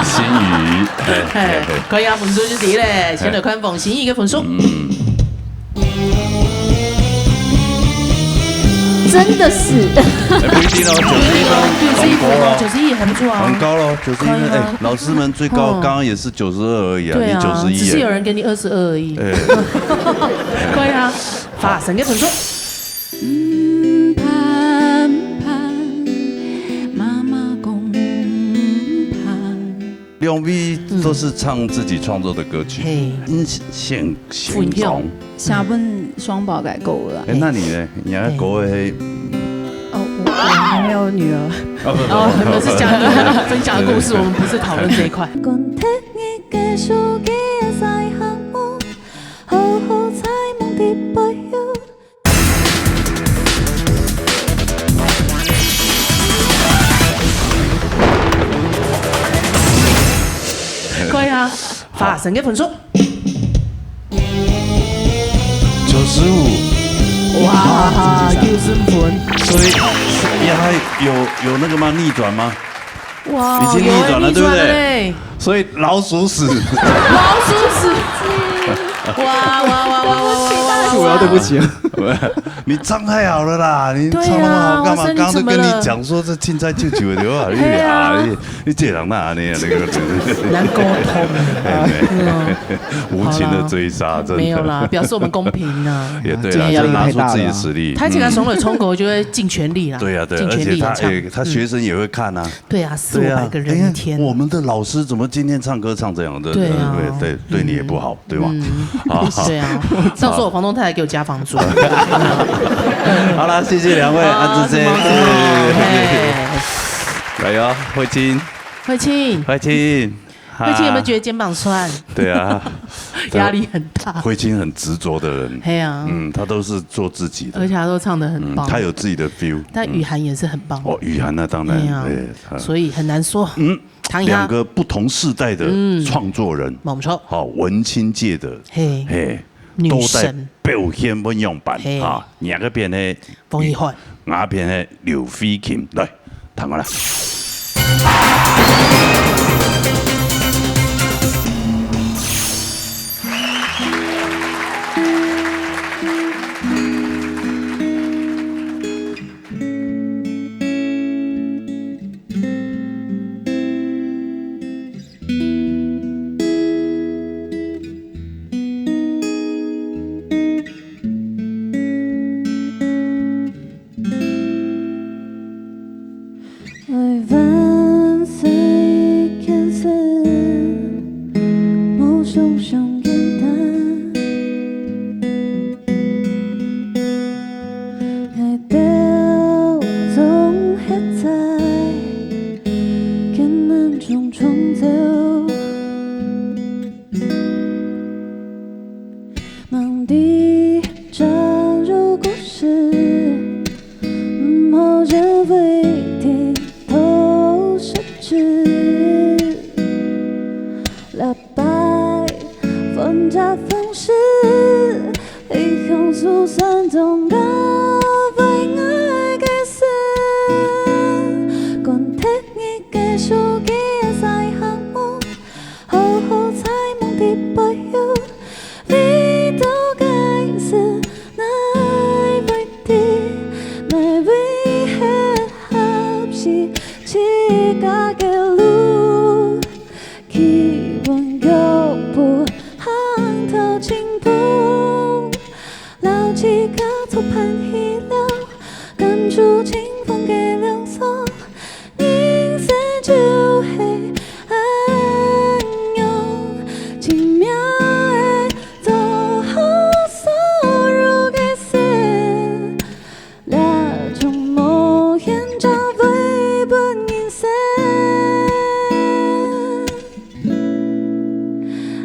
心怡，嘿，嘿，嘿。可以啊，分数就对了，先来看王心怡个分数。嗯。真的是。哎，不一定哦，九十一分，九十一分哦，蛮高哦。九十一还不错啊。蛮高了，九十一分。可以吗？哎，老师们最高，哦。刚刚也是九十二而已啊，对啊，你九十一耶。只是有人给你二十二而已。哎。可以啊，发生个分数。两位都是唱自己创作的歌曲。嗯。嘿。嗯，先，先分享。写分雙寶个歌啦。哎，那你呢？你个歌个，哦，我，我還沒有女兒。哦，不，不，哦，不，你們是家庭分享的故事，對，對，對。我們不是討論這一塊。管忒你个手機个細項目，好好彩夢的背後。 可以啊，發生个分數。九十五。哇，九十五分。所以，也還有，有那個嗎？逆轉嗎？哇，已經逆轉了，有欸，對不對？逆轉了嘞。所以老鼠屎。老鼠屎。哇，哇，哇。对不起啊。你唱太好了啦，你唱那麼好幹嘛？对啊，我说你怎么了？刚刚都跟你讲说这凊彩唱唱的，对吧？哎呀。你，你这人哪恁呢啊？那个，难沟通。哎，对。嗯。无情的追杀，好啦，真的。没有啦，表示我们公平啊。也对啦，对啊。就拿出自己的实力。他既然爽了冲口，就会尽全力啦，对啊，对啊，尽全力演唱。而且他，哎，他学生也会看啊。对啊，四五百个人一天。对啊，哎，我们的老师怎么今天唱歌唱这样的？对啊。对，对，对你也不好，对吧？嗯。好，好。对啊，到时候我房东太太给我加房租。好啦，谢谢两位，好，安子姐。什么，什么，嘿。哎呀，慧清。慧清。慧清。慧清有没有觉得肩膀酸？对啊。压力很大。慧清很执着的人。嘿啊。嗯，她都是做自己的。而且她都唱得很棒。嗯，她有自己的feel。但雨涵也是很棒。嗯。哦，雨涵那当然，对啊，对，她所以很难说。嗯，唐雅。两个不同世代的，嗯，创作人。没错。好，文青界的，嘿，嘿，女神。都在表现不一样版，嘿，啊，你那个片呢，王雨涵。 雅片个刘慧琴，來，聽我啦。愛分析現實，無想像簡單。愛兜總歇在艱難中創造。 忙地加入故事，毋好認為地頭設置。禮拜分家分事，一向疏散中高為愛个事。管忒你个手機个細項目， 好好彩夢的背後，味道該是哪位的，哪位係合適自家个路。企穩腳步，行透清風，摎自家做伴去了，感受清風个涼爽。 人生就係恁樣，盡命个做好所有个事，這種冒險正為本人生。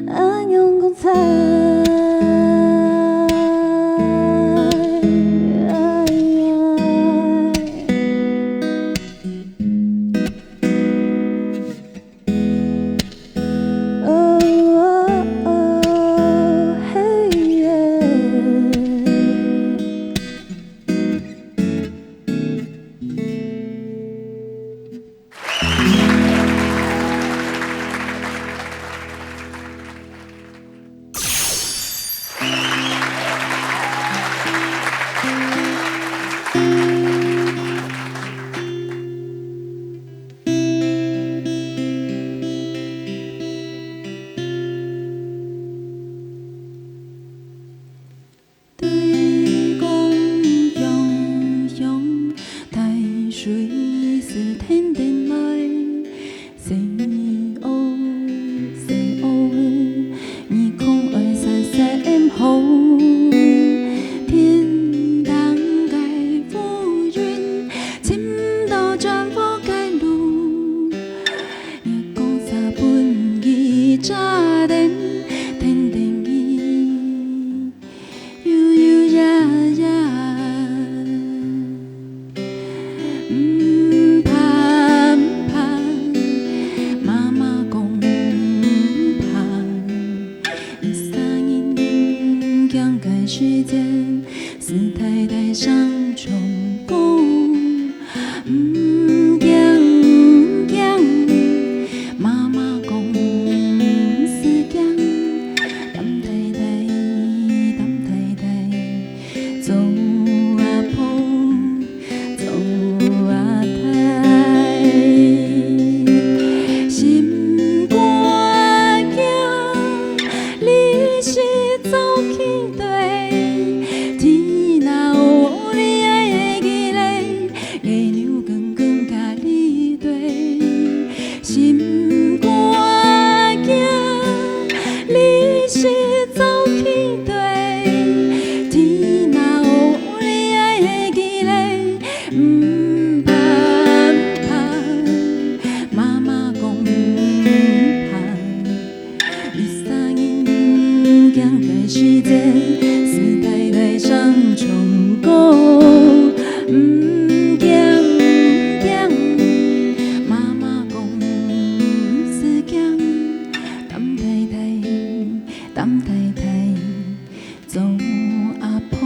恁樣講才 哦，電，天天去，悠悠夜夜。毋怕，毋怕，媽媽講毋怕。一儕人行个時節， 四太太常常講，毋驚，毋驚，媽媽講毋使驚。擔太太，擔太太，做阿婆，做阿太。心肝驚，你是走去佗？ 天若有你的日仔，月娘光光佮你綴。心肝驚，你是走去佗？天若有你的日仔，毋怕毋怕，媽媽講毋怕。 一儕人行个時節，四太太常常講，毋驚，毋驚，媽媽講毋使驚。擔太太，擔太太，做阿婆，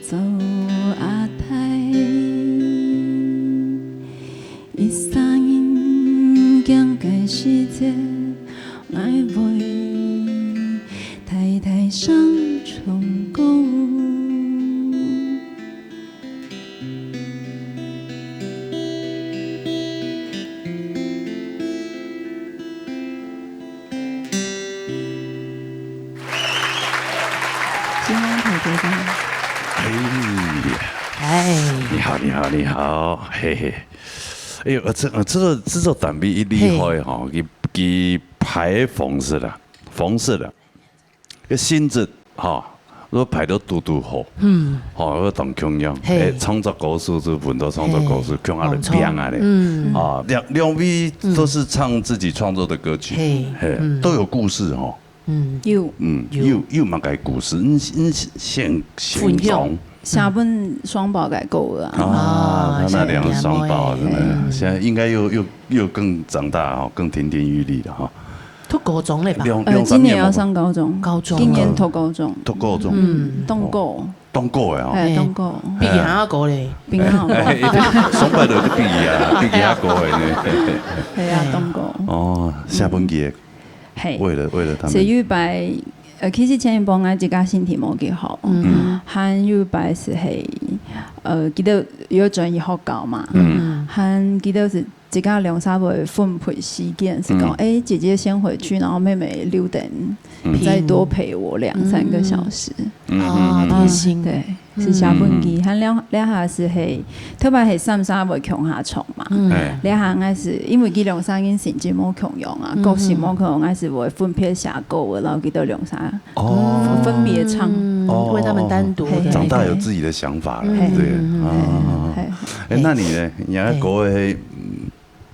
做阿太。 一儕人行个時節，𠊎會大大聲唱歌。今天特别的，哎，哎，你好，你好，你好，嘿嘿。哎呦，呃，这呃，这个这个单位一厉害哈，佢佢排方式啦，方式啦，个性质哈，如果排到嘟嘟好，嗯，好，要当共样，嘿哎，创作歌手就分到创作歌手，共下来没错变啊嘞，嗯啊，两两位都是唱自己创作的歌曲，嘿嘿，都有故事哈。嗯，有嗯，有有有么个故事？嗯嗯，先先分享讲写分双胞个歌啊，啊，他那两个是双胞真的，嗯现在应该又又又更长大哈，更亭亭玉立了哈。读高中了吧？两呃，今年要两三年嘛，上高中，高中今年了读高中，读高中，嗯，当高，当高的哈。哎，哎当高，比较高嘞，平常好，哎，双胞都个比啊，比其他高的呢。系啊，当高。哦，下半季的嘿，为了为了他们，所以有一擺，呃，其實前一擺𠊎自家身體無幾好，嗯還有一擺係係，呃，記得有轉去學校嘛，嗯還記得係自家兩儕會分配時間，係講，嗯誒，姐姐先回去，然後妹妹留等，嗯再多陪我兩三個小時。嗯哦，嗯贴心，對，係下半季，還兩兩下係係，特別係三儕會共下床嘛。嗯哎，這下𠊎係因為佢兩儕人成績無共樣啊，個性無共樣，𠊎係會分別寫歌，然後佢兜兩儕哦分別唱。嗯哦为他们单独的嘿长大有自己的想法了，嗯对嗯啊。嘿哎，那你呢？你还国外？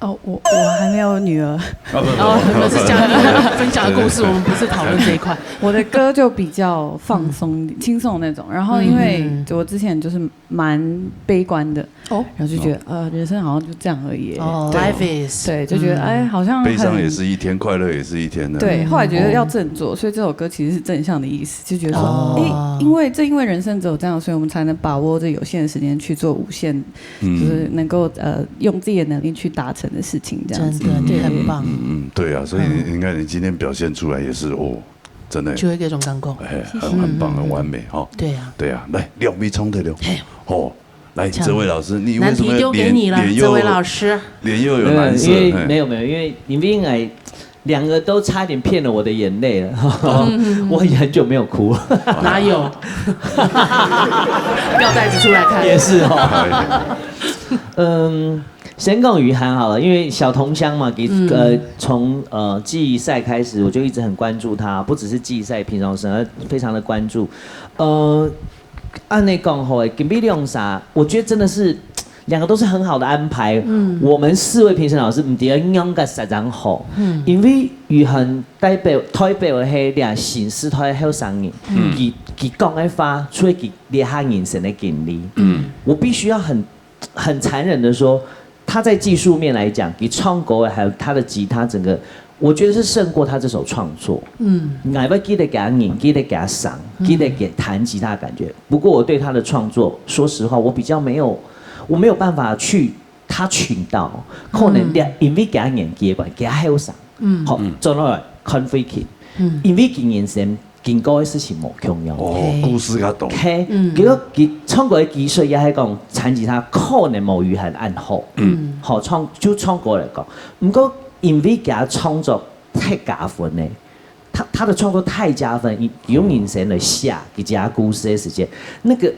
哦，我我还没有女儿，啊不哦，你们是家庭分享的故事，我们不是讨论这一块。我的歌就比较放松、轻松那种。然后因为嗯我之前就是蛮悲观的，哦然后就觉得呃，人生好像就这样而已耶。哦对，life is，对，就觉得嗯哎，好像很悲伤也是一天，快乐也是一天的。对，嗯后来觉得要振作，所以这首歌其实是正向的意思，就觉得说，哦诶，因为正因为人生只有这样，所以我们才能把握这有限的时间去做无限，嗯就是能够呃用自己的能力去达成的事情，这样子。真的，对你很棒，嗯嗯，对啊，所以你你看你今天表现出来也是哦，真的，就会给一种感觉。哎，很很棒，很完美哈。对啊，对啊，来，两位唱的了嘿。哦，来，唱这位老师，你为难什么题丢给你了，脸脸又这位老师。脸又有蓝色？因为嘿没有没有，因为你们应该两个都差点骗了我的眼泪了，我也很久没有哭了，哪有？吊带子出来看。也是哦。哎嗯，先讲于涵好了，因为小同乡嘛，给嗯呃从呃季赛开始，我就一直很关注他，不只是季赛，平常时而非常的关注。呃，按呢讲吼，金碧亮啥，我觉得真的是两个都是很好的安排。嗯，我们四位评审老师毋知仰个实在好，嗯，因为雨涵代表代表的是这新时代的后生人，嗯，佢佢讲的话，除了佢这下人生的经历，嗯，我必须要很很残忍的说，他在技术面来讲，佢唱歌还有他的吉他，整个我觉得是胜过他这首创作。嗯，我会记得佢个人，记得佢个声，记得佢弹吉他的感觉。不过我对他的创作，说实话，我比较没有，我没有办法去touch到，可能因为佢个年纪个关系，佢后生。嗯，好，转落来看慧琴，嗯，因为佢人生经过的事情无共样。哦，故事較多。嘿，嗯，结果佢唱歌的技术也系讲弹吉他可能无雨涵恁好，嗯，好唱就唱歌来讲，毋过因为佢创作太加分呢，他他的创作太加分，用人生来写一个故事的时间，那个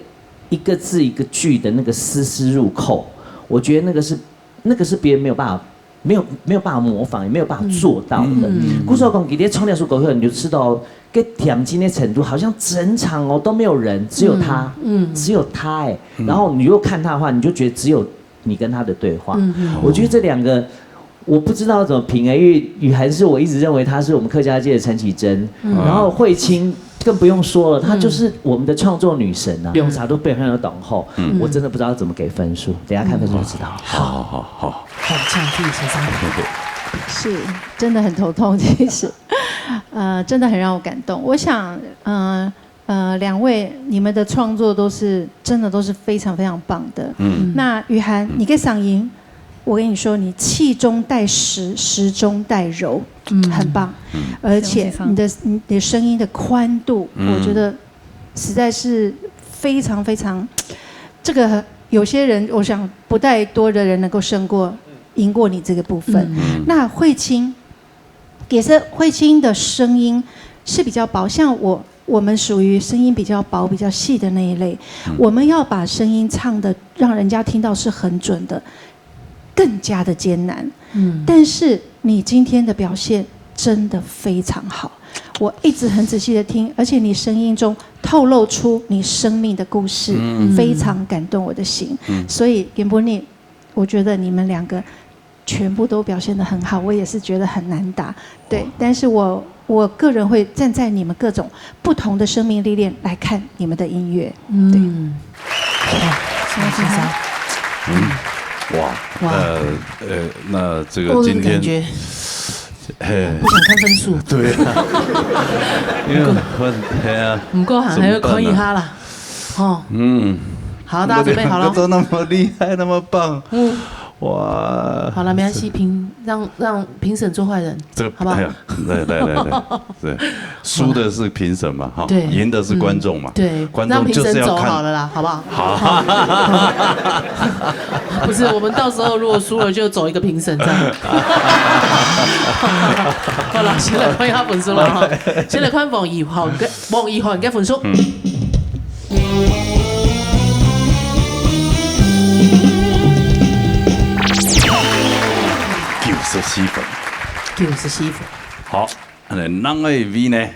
一个字一个句的那个丝丝入扣，我觉得那个是那个是别人没有办法没有没有办法模仿，也没有办法做到的。嗯，故所讲，佢在唱那首歌曲，你就知道，个甜蜜的程度，好像整场哦都没有人，只有他，嗯，只有他哎。然后你又看他的话，你就觉得只有你跟他的对话。我觉得这两个，我不知道怎么评哎，因为雨涵是我一直认为她是我们客家界的陈绮贞，然后慧清更不用说了，她就是我们的创作女神啊，用啥都被人都懂后，我真的不知道怎么给分数，等下看分数就知道。好好好好。好，请自己先生。是真的很头痛，其实，呃，真的很让我感动。我想，嗯、呃，两位你们的创作都是真的都是非常非常棒的。嗯，那雨涵，你个嗓音，我跟你说，你气中带实，实中带柔，嗯，很棒。而且你的你的声音的宽度，我觉得实在是非常非常，这个有些人我想不太多的人能够胜过赢过你这个部分。那慧清，也是慧清的声音是比较薄，像我我们属于声音比较薄、比较细的那一类，我们要把声音唱的让人家听到是很准的，更加的艰难。嗯，但是你今天的表现真的非常好，我一直很仔细的听，而且你声音中透露出你生命的故事，非常感动我的心。所以 Gembuni， 我觉得你们两个全部都表现得很好，我也是觉得很难打。对，但是我我个人会站在你们各种不同的生命历练来看你们的音乐。对，哇，哇，呃呃，那这个今天，嘿，不想看分数，对啊，因为很，哎呀，不过还要看一下啦，哦，嗯，好，大家准备好了，都那么厉害，那么棒，嗯，哇，好了，没关系，评让让评审做坏人，这个好不好？来来来来，对，输的是评审嘛，哈，对，赢的是观众嘛，对，观众就是要看，好了啦，好不好？好，不是，我们到时候如果输了就走一个评审这样。好了，先来看一下分数了哈，先来看王一涵个王一涵个分数。九十四分，九十四分，好。 恁呢，另外一位呢？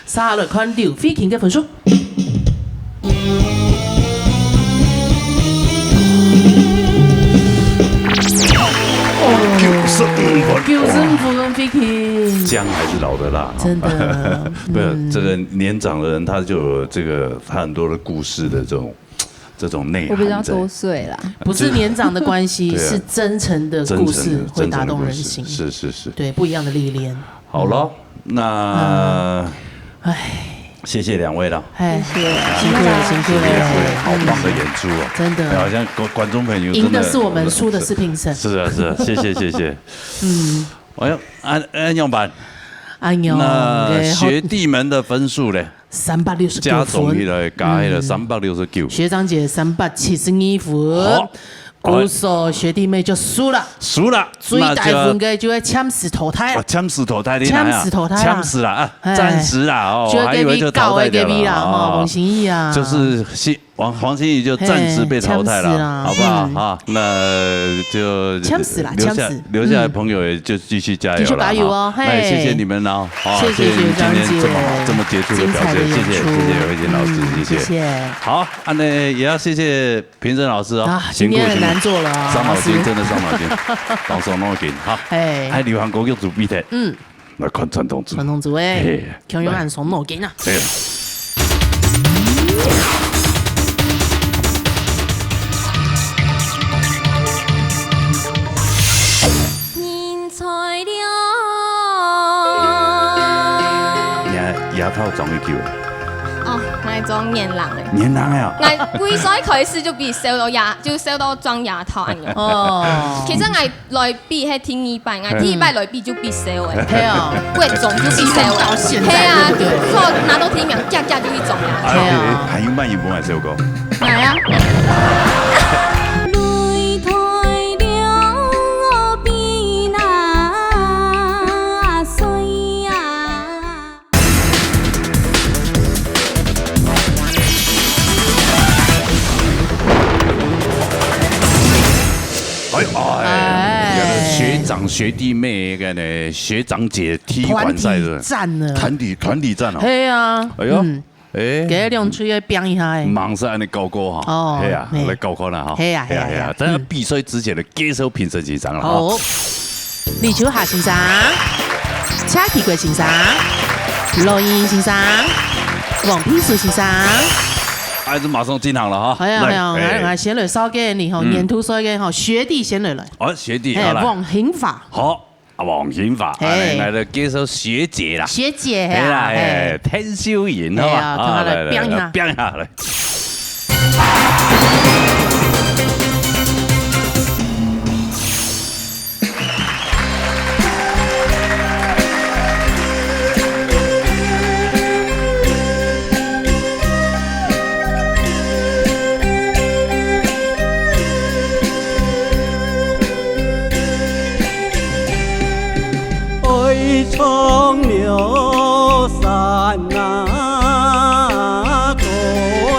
下來看劉慧琴个分數。九十五分，九十五分，慧琴，姜还是老的辣，真的，不是这个年长的人，他就有这个他很多的故事的这种。 这种内涵。我比较多岁啦，不是年长的关系，是真诚的故事会打动人心。是是是，对，不一样的历练。好了，那，哎，谢谢两位了，哎，辛苦了辛苦了，好棒的演出哦，真的，好像观观众朋友赢的是我们，输的是评审，是啊是啊，谢谢谢谢，嗯，哎呀，安安样板，哎呦，那学弟们的分数嘞？ 三百六十九分，加总起来加起来三百六十九。学长姐三百七十二分，好，故所学弟妹就输了，输了，最低分个就要暂时淘汰，暂时淘汰，暂时淘汰，暂时啦啊，暂时啦哦，还以为就淘汰掉了啊，恭喜啊，就是谢王，王心怡就暂时被淘汰了，嘿，chance啦，好不好？嗯。哈，那就chance啦，留下，chance。留下来的朋友也就继续加油了，嗯。继续加油哦，哈。那也谢谢你们哦，嘿。好，谢谢，谢谢你们今天这么好，谢谢张姐，这么杰出的表现，精彩的演出。谢谢，谢谢尤惠君老师，嗯，谢谢。谢谢。好，啊，那也要谢谢评审老师哦，啊，辛苦，今天很难做了啊，辛苦。伤脑筋，老师。真的伤脑筋，伤脑筋，哈。哎。哎，流行歌曲组比赛，嗯。 來看傳統組。傳統組誒，嘿。共樣恁傷腦筋啊。嘿。人才了。你看，牙套裝幾久了？哦，𠊎裝年零誒。年零誒啊？𠊎幾歲開始就比笑到牙，就笑到裝牙套恁樣。哦。其實𠊎 來比係第二擺，啊，嘿。第一擺來比就必笑誒。係啊。國中就必笑誒。到現在，係啊，對不對？所以拿到第一名，遽遽就去裝啊。哎喲，係啊。還有慢一步還是有講？來啊。擂台了比那水啊。 哎，哎，哎。有个學長學弟妹个呢，學長姐踢館賽是吧？團體戰呢。團體，團體戰哦。係啊，哎喲，嗯。哎。佢兩隊愛拚一下誒。馬上恁樣搞過哈。哦，係啊，嘿。來搞看啦哈。係啊，係啊，係啊，係啊。係啊，但是比賽之前的介紹評審先生了哈。好。 李秋霞先生、謝啟國先生、羅英先生、王佩書先生。哎，這馬上進行了哈。哎呀，來，哎呀，哎。來，來，先來紹介你吼，嗯。年度紹介吼，學弟先來來。哦，學弟，哎，好，來。王興發。好，啊，王興發，嘿。哎，來，來，介紹學姐啦。學姐，係啦，嘿。哎，田秀英，好吧？哎呀，同佢來，來，來，拚一下。來，拚一下，來。 愛唱了山啊歌啊，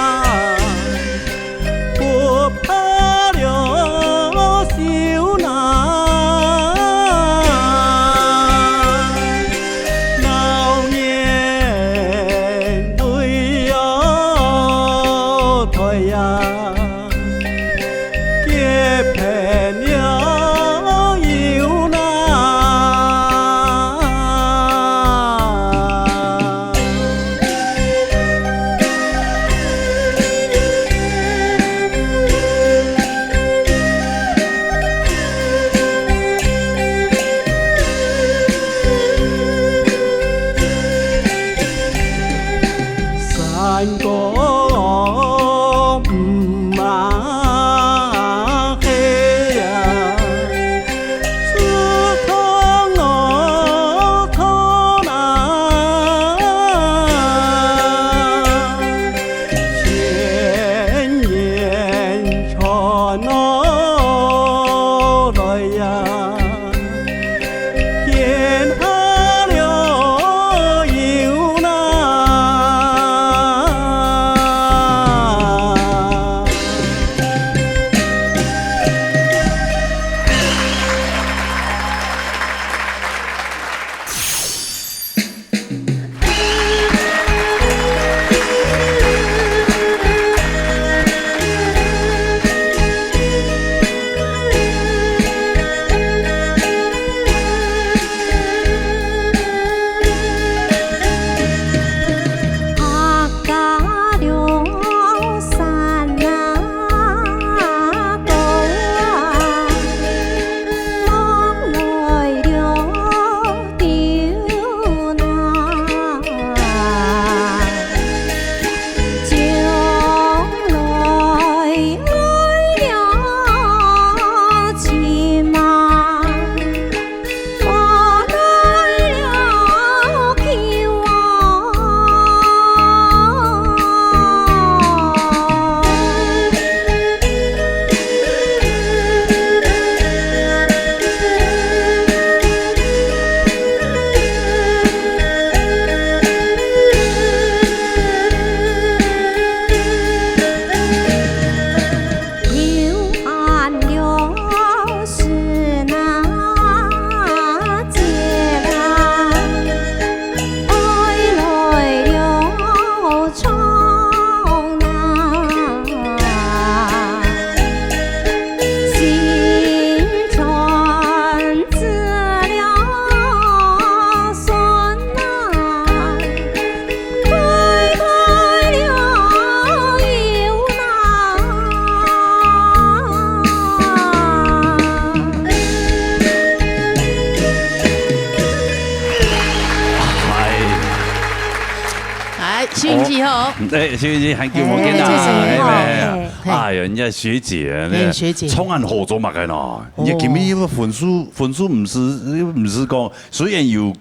哎，收音機吼。哎，收音機，很久無見啦，哎，哎，哎，哎，哎，哎，哎喲，人家學姐呢，哎，學姐。唱恁好做麼个呢？人家今日个分數，分數毋係，毋係講，雖然有，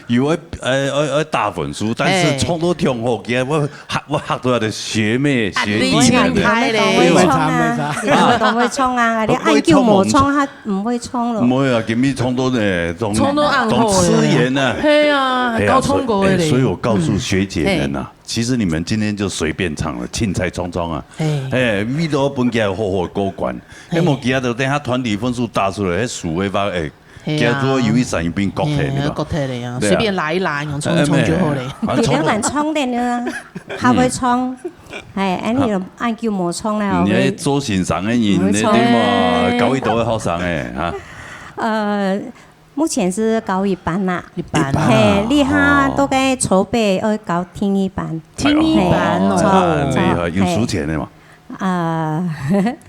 有愛，呃，愛，愛打分數，但是唱到當好，今日我嚇，我嚇到我的學妹，學弟們的。啊，你唱開咧。我會唱啊，你都會唱啊，你恁久無唱，佢毋會唱咯。毋會啊，今日唱到呢，當，唱到恁好咧。當刺眼啊。係啊，哎呀，高唱歌个咧。所以，哎，所以我告訴學姐們啊，嗯。 其實你們今天就隨便唱了，凊彩唱唱啊。嘿。哎，為了分佢好好過關。嘿。哎，無佢啊，就等下團體分數打出來，迄數位發，哎，嘿啊。佢啊，做有一閃一變國體，嘿，對吧？國體的呀，對啊。隨便拉一拉，用唱一唱就好了。哎，哎，哎，啊，你不要亂唱的呢，還會唱。哎，哎，你有恁久無唱了，嗯，你還做先生的人呢，毋會唱。對嘛？高一都會好上哎，啊。呃， 目前是高一班啦。一班啊。嘿，這下都在籌備，要搞聽一班。聽一班哦。嘿，啊，厲害，有收錢的嘛？嘿。啊，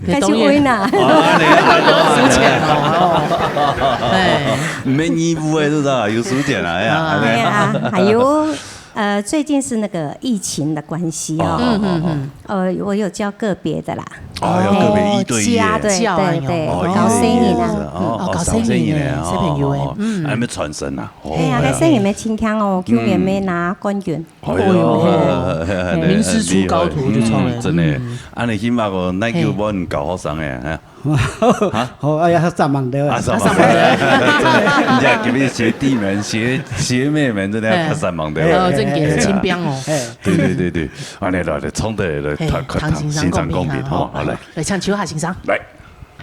該就穩啦。啊，你還有收錢哦。哎。沒義務的，是不是啊？有收錢啊，哎呀，啊。哎呀，還有，呃，最近是那個疫情的關係哦。哦，哦，哦，哦。呃，我有教個別的啦。 哦，有個別一對一的。哦，家，對，教啊，對，對，哦，搞生意啦。一對一的，哦，哦，搞生意的，小朋友的，哦，哦，哦，嗯。還沒傳承啊，哦，哎呀，哎呀。該生意乜真強哦，舊年乜拿冠軍。哎喲，哦，嘿，嘿，嘿，名師出高徒就出來，嗯，真的。嗯。恁樣起碼講，恁久無人教學生的，哈？好，哎呀，上網的啊。啊，上網的。人家隔壁學弟們、學，學妹們，真的要看上網的。哎，哦，真的是清兵哦。哎。對，對，對，對。恁樣來，來，衝的來，嘿，看，看，唐先生先生公平，公平哈。好，好，來。 來，請秋霞先生。來。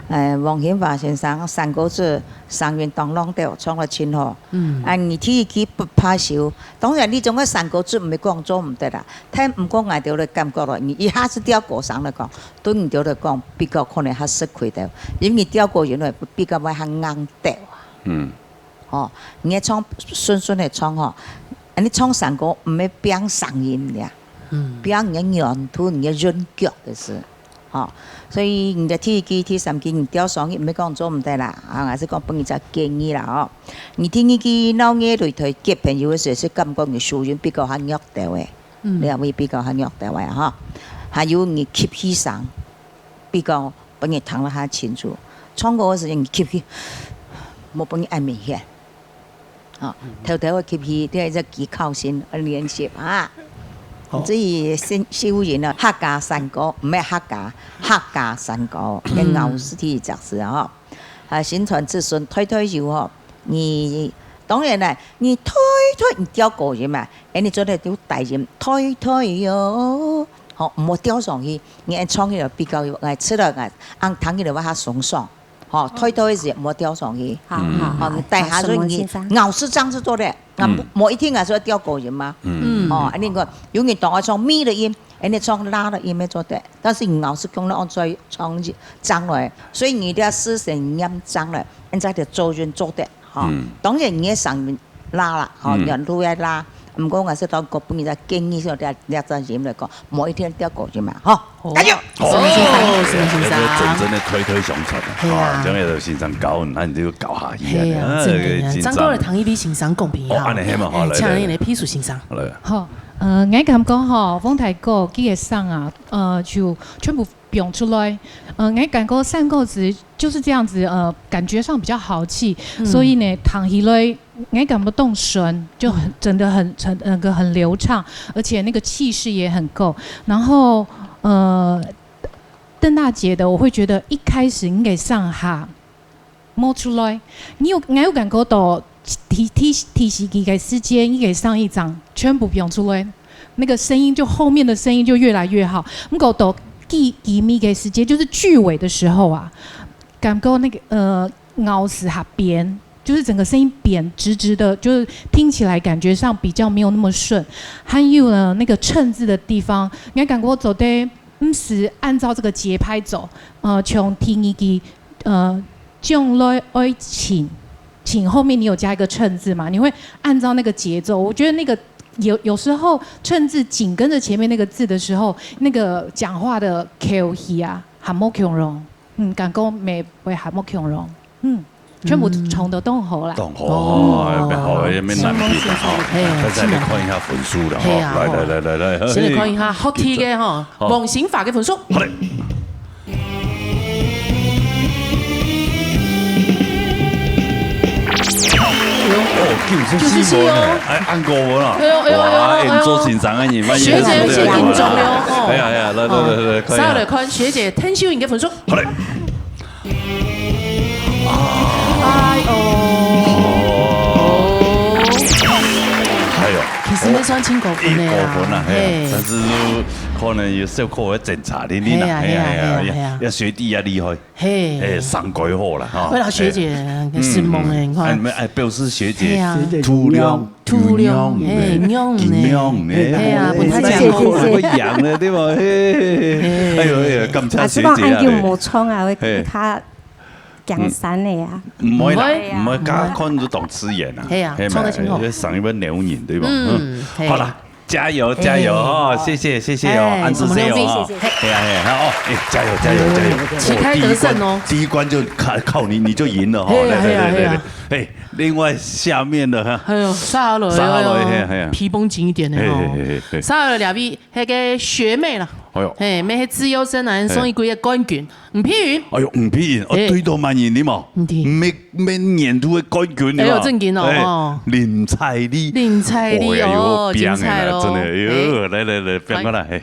呃，黃興華先生，山歌子聲音當亮透，唱了真好。嗯。啊，你第一句不怕羞，當然你總个山歌子毋係講做毋得啦，但毋過𠊎兜來感覺咯，你一下子調高聲來講，對你兜來講比較可能較吃虧的，因為你調高音來比較會較硬透啊。嗯。吼，你愛唱順順的唱吼，你唱山歌毋係變聲音呀，嗯。變你个軟度，你个韻腳的事。 吼，所以你个第一句、第三句你調上去，毋係講做毋得啦，啊，𠊎係講分你隻建議啦，吼。你第二句鬧熱擂台結朋友个時，係感覺你收音比較較弱兜仔，嗯。你也會比較較弱兜仔，吼。還有你吸氣聲，比較分你聽了較清楚。唱歌个時間你吸氣，無分你恁明顯。 啊，偷偷个吸氣，這係一個技巧性个練習啊。好。至於新，秀英啊，客家山歌，毋係客家，客家山歌，嗯。个咬字第一隻字啊，吼。啊，新傳子孫代代有吼，你，當然啦，你代代你調高音嘛，哎，你做得有低音，代代喲，吼，毋好調上去，你愛唱起來比較有，哎，出來，哎，恁聽起來會較鬆爽。 吼，推推个時毋好吊上去。好，嗯。好，好，好，大下所以你咬字正式做得，啊，嗯。無一定啊，所以吊高音嘛。嗯。哦，恁呢个有人當愛唱咪个音，恁呢唱啦个音也做得，但是你咬字講了按再唱正來，所以你這四聲念正來，恁再就做音做得，吼。嗯。當然你个聲音 啦啦，吼，嗯。原路个啦。毋過𠊎係當个本人个建議，所以這，這隻音來講，無一定吊高音嘛，吼。哦。加油！是毋是先生？哦，是毋是先生？哎，這真正个推推相傳啊，係啊。吼，這樣个先生教，那你就教下去啊。係啊，啊，真个呀。真正。張哥來聽一位先生講評哦，哈。恁呢係嘛，好，哎，來，來，來。請恁呢批數先生。好，來。好，呃，𠊎感覺吼，黃大哥佢个聲啊，呃，就全部放出來。呃，𠊎感覺三個字就是這樣子，呃，感覺上比較豪氣，嗯。所以呢，聽起來 𠊎感覺當順，就很，嗯。真的很，很，那個很流暢，而且那個氣勢也很夠。然後，呃，鄧大姐的，我會覺得一開始應該上下，摸出來。你有，你有感覺到第，第，第四句个時間，應該上一張全部放出來，那個聲音就，後面的聲音就越來越好。毋過到句，句尾个時間，就是句尾的時候啊，感覺那個，呃，咬字較扁， 就是整個聲音扁直直的，就是聽起來感覺上比較沒有那麼順。還有呢，那個趁字的地方，你感覺做得毋係按照這個節拍走，呃，從第二句，呃，將來愛請，請後面你有加一個趁字嘛，你會按照那個節奏。我覺得那個有，有時候趁字緊跟著前面那個字的時候，那個講話的口氣啊，還無共樣。 嗯，感覺乜會較無共樣。嗯。全部唱到當好啦。當好，哦，哦，好，也蠻難聽的哈。係啊，大家來看一下分數了哈。係啊，來，來，來，來，來，先來看一下好聽个哈，好。黃新發个分數。好嘞。哦，九十四分呢，九十四哦。哎，按過分了。哎呦，哎呦，哎呦，哇，哎呦。你做先生个，你慢慢學姐有些緊張了哦。哎呀，哎呀，來，來，來，來，看一下。哦，再來看學姐，陳秀穎个分數。好嘞。 哎哦。哎呦，其實也算真高分个啦，哦，一高分啦，嘿，嘿。但是可能有小可个精差一點啦，嘿啊，嘿啊，嘿啊，嘿啊，嘿啊。要學弟也厲害，嘿。哎，上改好了哈。為了學姐，哎，很失望哎，嗯，你看。哎，沒，哎，表示學姐，嘿啊。學姐體諒。 體諒，體諒，嘿，讓呢。體諒呢。係啊，分佢講好。謝謝，謝謝。會贏了，對吧？嘿，嘿，嘿。哎呦，哎呦，感謝學姐啊，啊，希望恁久無唱啊，會，嘿。較江山的啊。嗯。毋會啦，毋會啊。毋會，大家看就當自然啊。係啊，嘿嘛，唱得真好。因為上一位留言，對吧？嗯，嗯。嘿。好啦，加油，加油哦，嘿。謝謝，謝謝哦，哎，恁仔細哦，什麼東西？謝謝。係啊，係啊，好哦，哎，加油，加油，加油。旗開得勝哦。哦，第一關，第一關就靠，靠你，你就贏了哦，嘿啊，來，來，來，來，嘿啊，嘿啊。哎， 另外下面的哈，哎呦，沙河，沙河，哎呦，嘿，嘿，皮绷緊一點的哦。嘿，嘿，嘿，嘿，嘿。沙河這位，那個學妹啦，哎呦。嘿，乜係資優生啊，嘿。上一季个冠軍，吳碧雲。哎呦，吳碧雲，哦，嘿。對到滿意你嘛？嗯，對。每，每年度的冠軍，哎呦，你嘛？正經哦，哎，哦。林采莉。林采莉，哎呦，哦，精彩咯。真的，哎呦，嘿。來，來，來，放過來，嘿。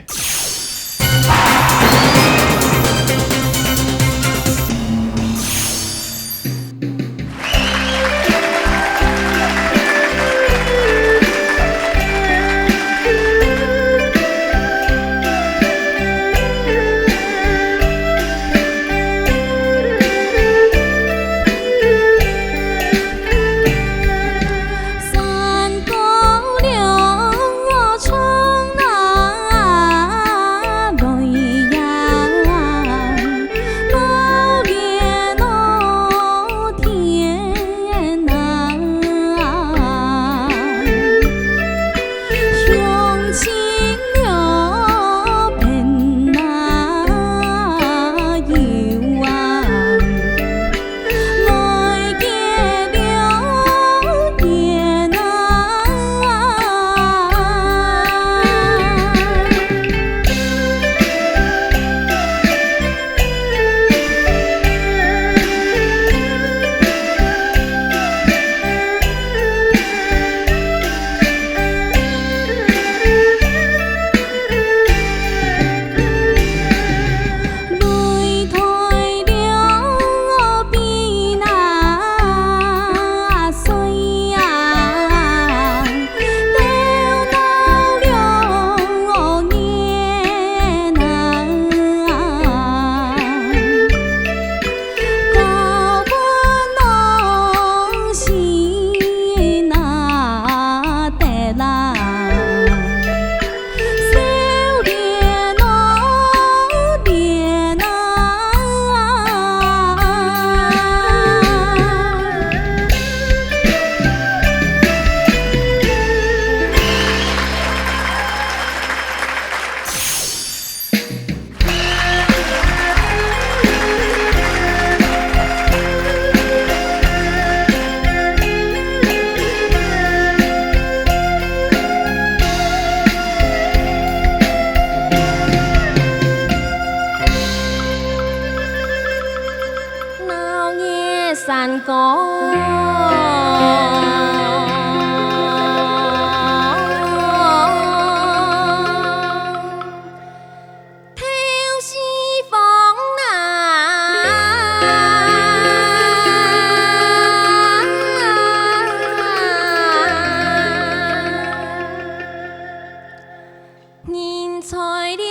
闹热山歌，透四方啊。 人才了，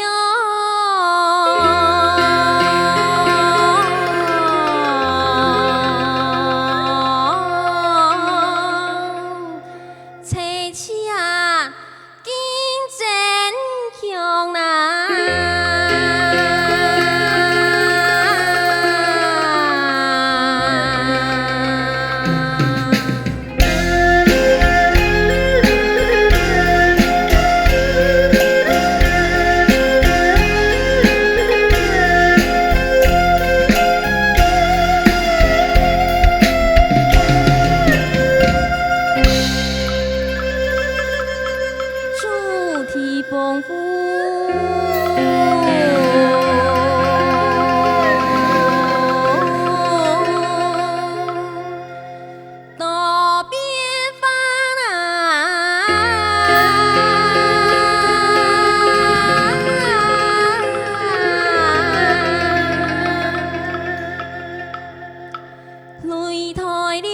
车车啊，紧真香啊！功夫多变化啊。 擂台了，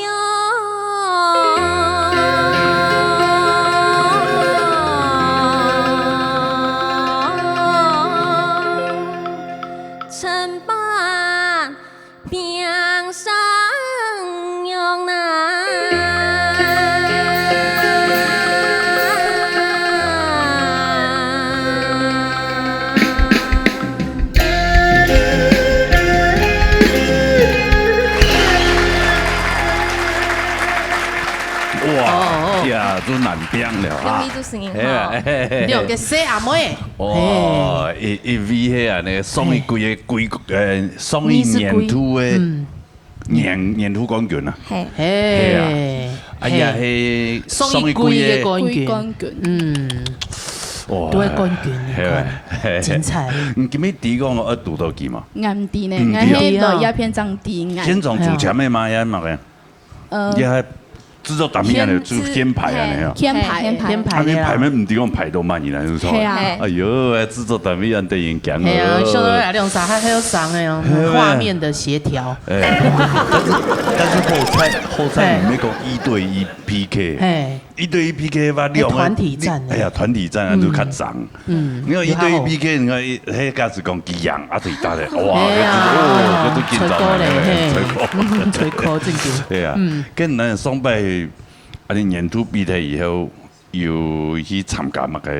陈板冰山羊啊。 哇，哦，哦，哦。呀，都难听了啊。兄弟做生意好。哎呀，嘿，嘿，嘿。你有个細阿妹。哦，嘿。一，一位迄啊，那个上一季的季，呃，上一年度的，嗯。年，年度冠军啊。嘿。嘿。嘿啊。哎呀，嘿，上一季的上一季的冠军。季冠军。嗯。哇，都会冠军，你看，嘿，嘿，嘿。精彩。你今日第一个我要读到几嘛？俺弟呢，嗯，俺迄个第一啊。叶片长弟，俺。现场主持人的吗？也嘛个？ 呃，也还制作单位啊，就编排啊，嘿，那样。编排，嘿，编排。编排的啦。他们排没，你讲排到慢一点，是吧？嘿啊。哎呦，制作单位啊，得人讲哦。嘿啊，像那两三下还有上的哦，嘿啊。画面的协调。哎，但是，但是后菜，后菜你没讲一对一P K，嘿。一对一P K吧，你有没有，那团体战呢？你，哎呀，团体战啊，嗯。就较长。 嗯，你看一对一P K，你看一，迄个是讲激昂，啊，对打的，哇，哎呀，哦，搿都紧张啊，吹鼓嘞，嘿，嘿，吹鼓。嗯，吹鼓正经。对啊，嗯。跟咱上摆，啊，你年度比赛以后，有去参加么个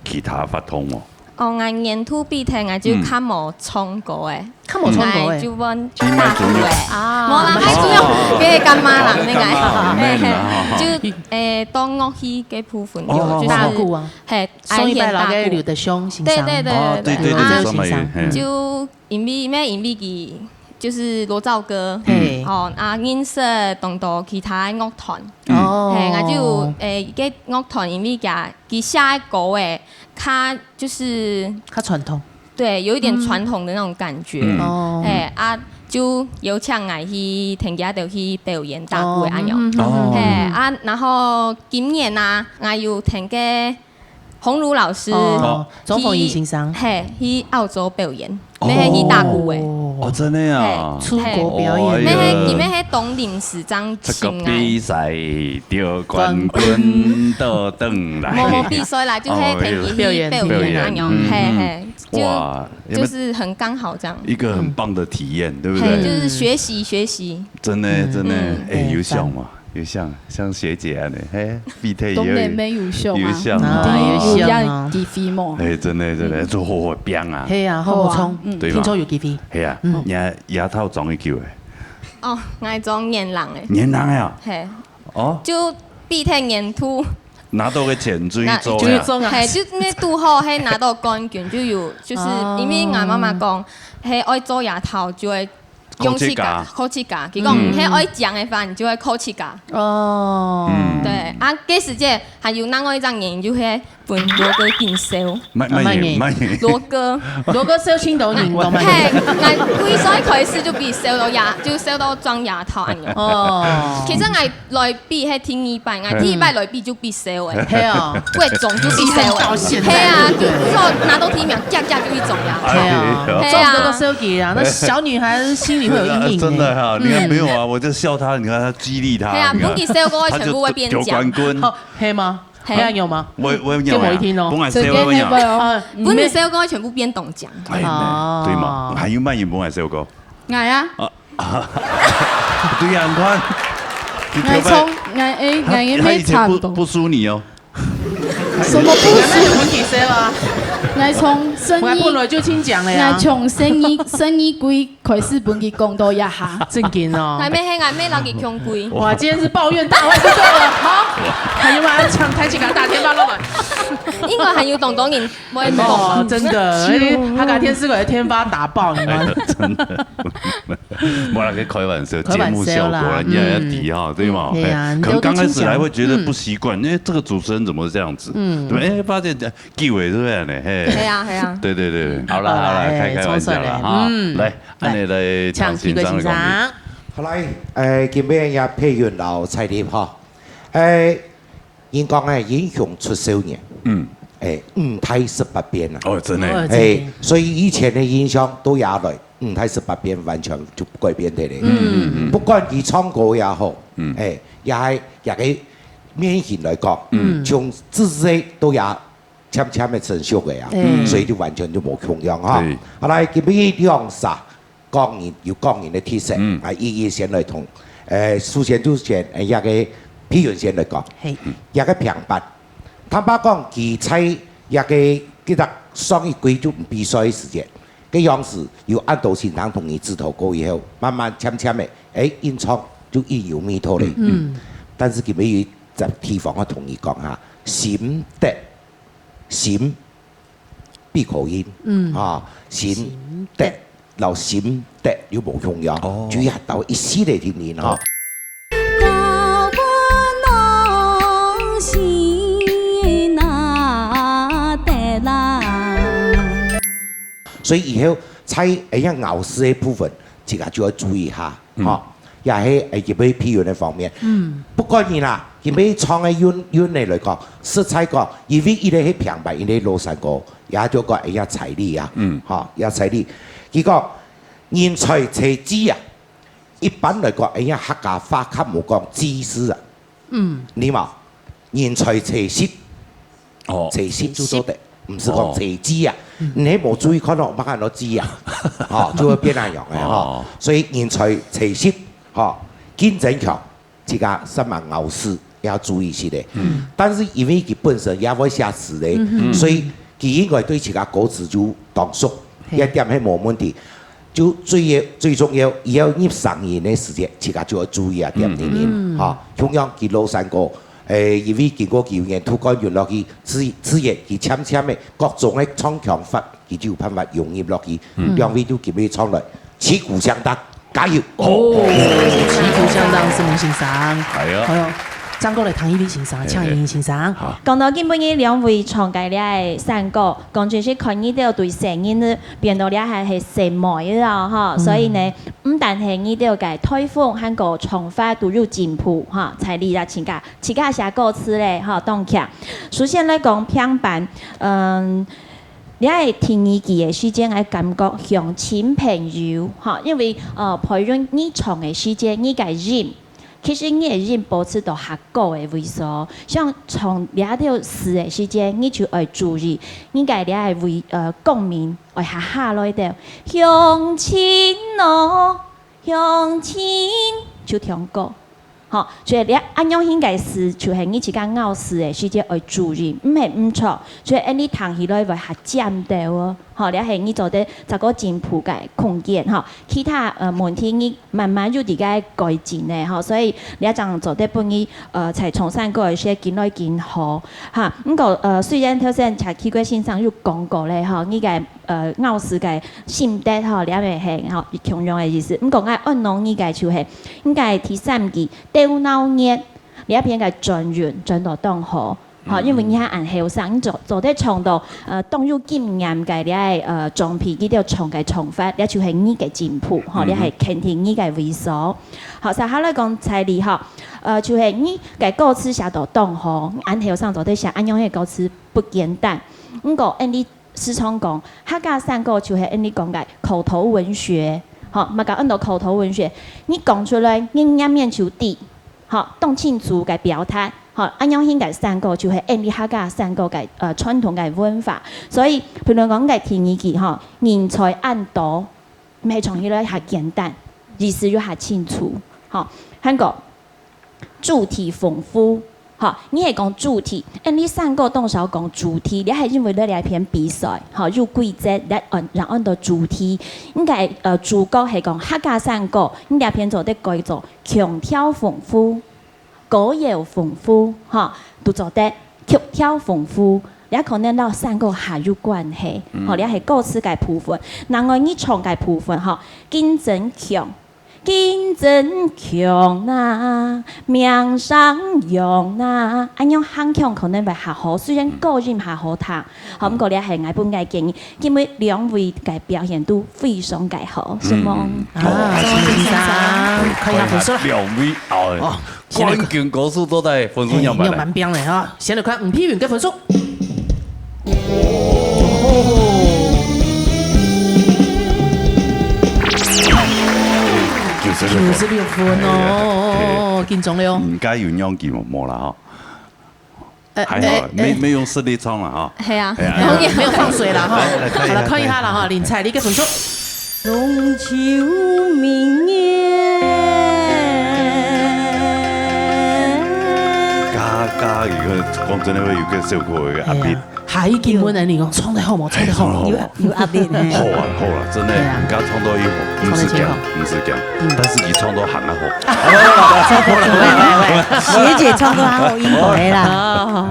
其他活动哦？哦，俺年度比赛，俺就嗯。看无唱歌诶。 看无唱歌诶。哎，就问大鼓诶。啊。无啦，卖主用，哦。给干妈啦，哦，那个。干妈，嘿，嘿，哦，就，诶，当乐器个部分有，哦，就是，大鼓啊。嘿，上一摆老个爱演大鼓。刘德雄先生。对，对，对，哦，对，对，对，对，啊，上一摆有，嘿。就因为，因为，因为佢，就是罗兆哥，嘿。哦，啊，认识当多其他乐团。嗯。哦。嘿，啊，就，诶，个乐团因为佢，佢写个歌诶，他就是，较传统。 对，有一点传统的那种感觉。嗯。哦。嘿，啊，就邀请俺去听佢兜去表演大鼓的恁样。哦，嗯，嗯，嗯。嘿，啊，然后今年啊，俺有听个鸿儒老师哦，去，周凤仪先生。嘿，去澳洲表演，哦。那个去大鼓的。哦，真的啊。嘿，出国表演。嘿。哦，哎呀。那个，你们那个东林市长这个请俺。比赛得冠军倒转来。没，没比赛啦，就那个听佢去表演。哦，哎呀。表演，表演，恁样。嗯，嘿，嗯。嘿。 就，哇，就是很刚好这样。一个很棒的体验，对不对？嘿，就是学习，学习。真的，嗯。真的，嗯。哎，有像吗？有像，像学姐啊，嘿，比赛也有，当然没有像啊。有像啊。啊，有像啊。有要机会嘛。哎，真的，真的，嗯。做好好拼啊。嘿啊，好好冲，好啊，嗯。对吧？听说有机会。嘿啊，嗯。你还牙套装一久哎。哦，我装年人诶。年人啊？嘿。哦。就比赛年度 拿到个钱注意做呀。那，就，嘿，就那拄好，嘿，拿到冠军就有，就是哦。因为俺妈妈讲，嘿，爱做牙套就会用自家，靠自家。靠自家。佢讲，嗯。嘿，爱讲的话，你就会靠自家。哦。嗯。对，啊，该时节还有另外一张眼影，就会分罗哥紧笑。慢，慢点，慢点。罗哥。罗哥笑青头人，懂吗？嘿，俺几岁开始就比笑到牙，就笑到装牙套恁样。哦。其实俺 来比，迄第二擺，啊，嘿。第一擺來比就必笑誒。係哦。國中就必笑誒。到現在，係啊，對不對？就做拿到第一名，遽遽就去中呀。哎呀，係啊。中這個手機啊，那小女孩心裡會有陰影呢。真的哈，你看沒有啊？嗯。我就笑她，你看她激勵她，係啊，你看，本來笑過，她就全部會變強。得冠軍。好，係嗎？係啊。這樣有嗎？我，我有啊。給我一聽哦。本來笑過呀。啊，本來笑過，全部變中獎。哎，哦。對嘛，還有慢音本來笑過。 𠊎啊。啊，對啊，你看，你頭擺，𠊎從，𠊎，誒，𠊎，他，他以前不，不輸你哦。什麼不輸？𠊎有問題說啊。𠊎從生意，𠊎本來就清講了呀。𠊎從生意，生意季開始分佢講到這下。正經哦。𠊎乜係，𠊎乜摎佢共季。哇，今天是抱怨大會就對了。好，還有嗎？搶台起給他打電話了嗎？應還有當多人會講。哦，真的，哎，客家電視台的天花打爆你們。真的，我那个开玩笑，开玩笑啦节目效果啦，你也要提哈，对吗？嗯对啊哎你都可能刚开始听起来还会觉得不习惯，因为这个主持人怎么这样子，对吧？哎，发现哎，地位是不是呢？嘿，对啊，对啊。对对对，对好了好了，哎开开玩笑了冲出来哈。嗯来，按你来请唐先生来讲。奇怪先生。好来，誒，今晡日也佩雲摎彩玲哈，誒，人講誒，英雄出少年，嗯，誒，五代十八變啊。哦，真的，哦誒，所以以前的印象到這來，五代十八變完全就改變忒了。嗯不管佢唱歌也好，誒，也係這个面型來講，從姿勢到也漸漸的成熟个啊，嗯所以就完全就無共樣哈對。好來，今晡日兩儕 個人有個人的特色，嗯啊，一一先來同，誒，首先就先，誒，這个佩雲先來講，嘿，這个平板，坦白講，佢在這个，記得上一季就毋比賽个時節，个樣式有恁多先生同你指導過以後，慢慢漸漸的，誒，演唱就已有味道了。嗯，但是今晡日有一隻地方我同你講哈，心得，心 比口音，嗯，啊，心得，摎心得又無共樣，哦注意下到一息个定定哈。到分侬心啊得啦。所以以後在哎呀咬字个部分，自家就要注意下，哈，也係哎一位配音个方面。嗯，不管你啦，因為唱个韻韻个來講，實在講，因為一个係平板，一个老山歌，也就講哎呀彩禮啊，嗯，哈，也彩禮。佢講人才濟子啊，一般來講，哎呀客家話較無講濟字啊，嗯，你嘛，人才濟息。哦，濟息就做得，毋係講哦濟子啊。你無注意看到，麼个安到子啊？吼，就會變恁樣个吼哦。所以人才濟息，吼，競爭強，自家煞猛咬字，也要注意些个。但是因為佢本身也會寫詞个，所以佢應該對自家歌詞就當熟，嘿這點係無問題。就最要最重要，佢要入聲音个時節，自家就要注意啊點點點，吼。同樣佢老山歌，誒，因為經過九年，突然運落去，自自然佢漸漸个各種个唱腔法，佢就有辦法融入落去。兩位都今日唱來，旗鼓相當，加油！哦，旗鼓相當，思明先生。哎呀好，正過來聽一位先生，請一位先生。好，講到今晡日兩位唱个這个山歌，講真係看你兜對細人仔變到這下係細妹仔啊，吼，所以呢，毋單係你兜个台風，還過唱法都有進步，哈，在你啦，自家自家寫歌詞咧，哈，當強。首先來講平板，嗯，這个第二句个時間，𠊎感覺像親朋友，哈，因為呃，培養你唱个時間，你个音 其實你个音保持到較高个位所，像唱這條詞个時間，你就愛注意，你个這个位呃共鳴愛較下來兜。鄉親哦，鄉親就聽過。吼，所以這恁樣形个詞，就係你自家咬字个時節愛注意，毋係毋著，所以恁樣聽起來會較尖兜哦。吼，這係你做得再過進步个空間吼。其他呃問題你 慢慢有自家改進个吼，所以這正做得分你呃在唱山歌个時緊來緊好哈。毋過呃雖然頭先謝啟國先生有講過咧吼，你个呃咬字个心得吼，這也係吼共樣个意思。毋過𠊎安慰你个就係，你个第三句鬥鬧熱，這片个轉韻轉到當好。 吼，因為你還恁後生，你做做得唱到呃當有經驗个這个呃長輩佢兜唱个唱法，這就係你个進步，吼，這係肯定你个位所。好，接下來講彩禮吼，呃，就係你个歌詞寫到當好，恁後生做得寫恁樣个歌詞不簡單。毋過，恁樣時常講，客家山歌就係恁樣講个口頭文學，吼，麼个安到口頭文學，你講出來，人人面就知。 吼，當清楚个表達，吼，恁樣形个山歌就係恁樣客家山歌个呃傳統个文化。所以，譬如講个第二句吼，人才恁多，毋係唱起來較簡單，意思又較清楚，吼。還過主題豐富，吼，你係講主題，恁樣山歌當少講主題，這係因為在這片比賽，吼，有規則，這安然安到主題，應該呃主角係講客家山歌，你這片做得改做腔調豐富。 歌謠豐富，吼，都做得，曲調豐富，這可能摎山歌較有關係，嗯。吼，這係歌詞个部分。另外，你唱个部分，吼，競爭強，競爭強啊，命上揚啊，恁樣哼腔可能會較好，雖然高音較好聽，好，毋過這係𠊎本人个建議，因為兩位个表現都非常个好，承蒙。嗯，嗯。啊，承蒙先生，看一下分數。兩位，哦，哦， 冠軍歌手都在分數仰般呢？哎，仰般呢哈？先來看吳佩雲个分數。九十六分。九十六分哦，哎呀，哎。緊張了哦。嗯，該有仰般無？無啦哈。呃，還好，哎，沒，哎。沒用實力唱了哈。係啊。哎呀，沒有，沒有放水了哈。來，來，看一下。好了，看一下了哈，林采妮个分數。 中秋明月。加，加一個，講真的，會有個小可个壓力。哎呀，下一個問題，你講唱得好無？唱得好無？哎，唱得好無？有，有壓力，嘿。好啊，好啊，真的，哎呀。人家唱到以後，毋使驚，唱得真好。毋使驚，嗯。但是佢唱到行啊好。喂，喂，喂，學姐唱歌還好音樂啦。哦。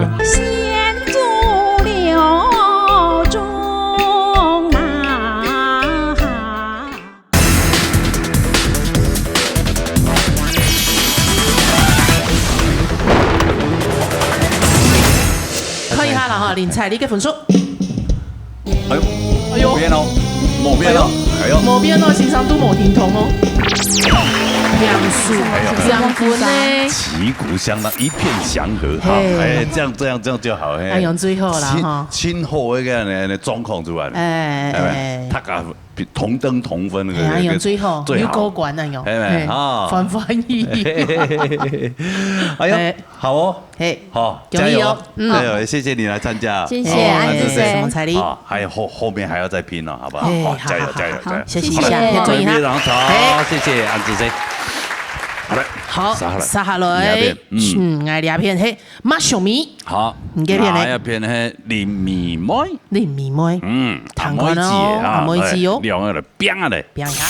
看一下啦哈，林采妮个分數。哎喲，哎喲。無變哦，無變哦，哎喲。無變哦，先生都無停動哦。兩分，哎喲。兩分呢？旗鼓相當，一片祥和哈，嘿。哎，這樣，這樣，這樣就好，嘿。哎喲，最好啦哈。盡，盡好个那，那狀況出來了，哎，哎，哎。大家 同燈同分，哎呀，最好，最好。有過關啊，有。哎，嘿，啊。歡歡喜喜。哎喲，哎。好哦。嘿，好，恭喜哦。加油哦。嗯。哎喲，謝謝你來參加。謝謝，哦，安子生。安子生。什麼彩禮？啊，還有後，後面還要再拼哦，好不好？哎，好，加油，好，好，加油，好，加油。謝謝一下，好了，謝謝。非常好，嘿。謝謝安子生。好了，好，續下來。續下來。你那邊，嗯。嗯，𠊎這片，嘿，馬上咪。好，你這片呢？那一片，嘿，林美妹。林美妹。嗯，聽看哦，阿妹姐啊，阿妹姐哦。來，兩個來 拼啊咧！拼一下。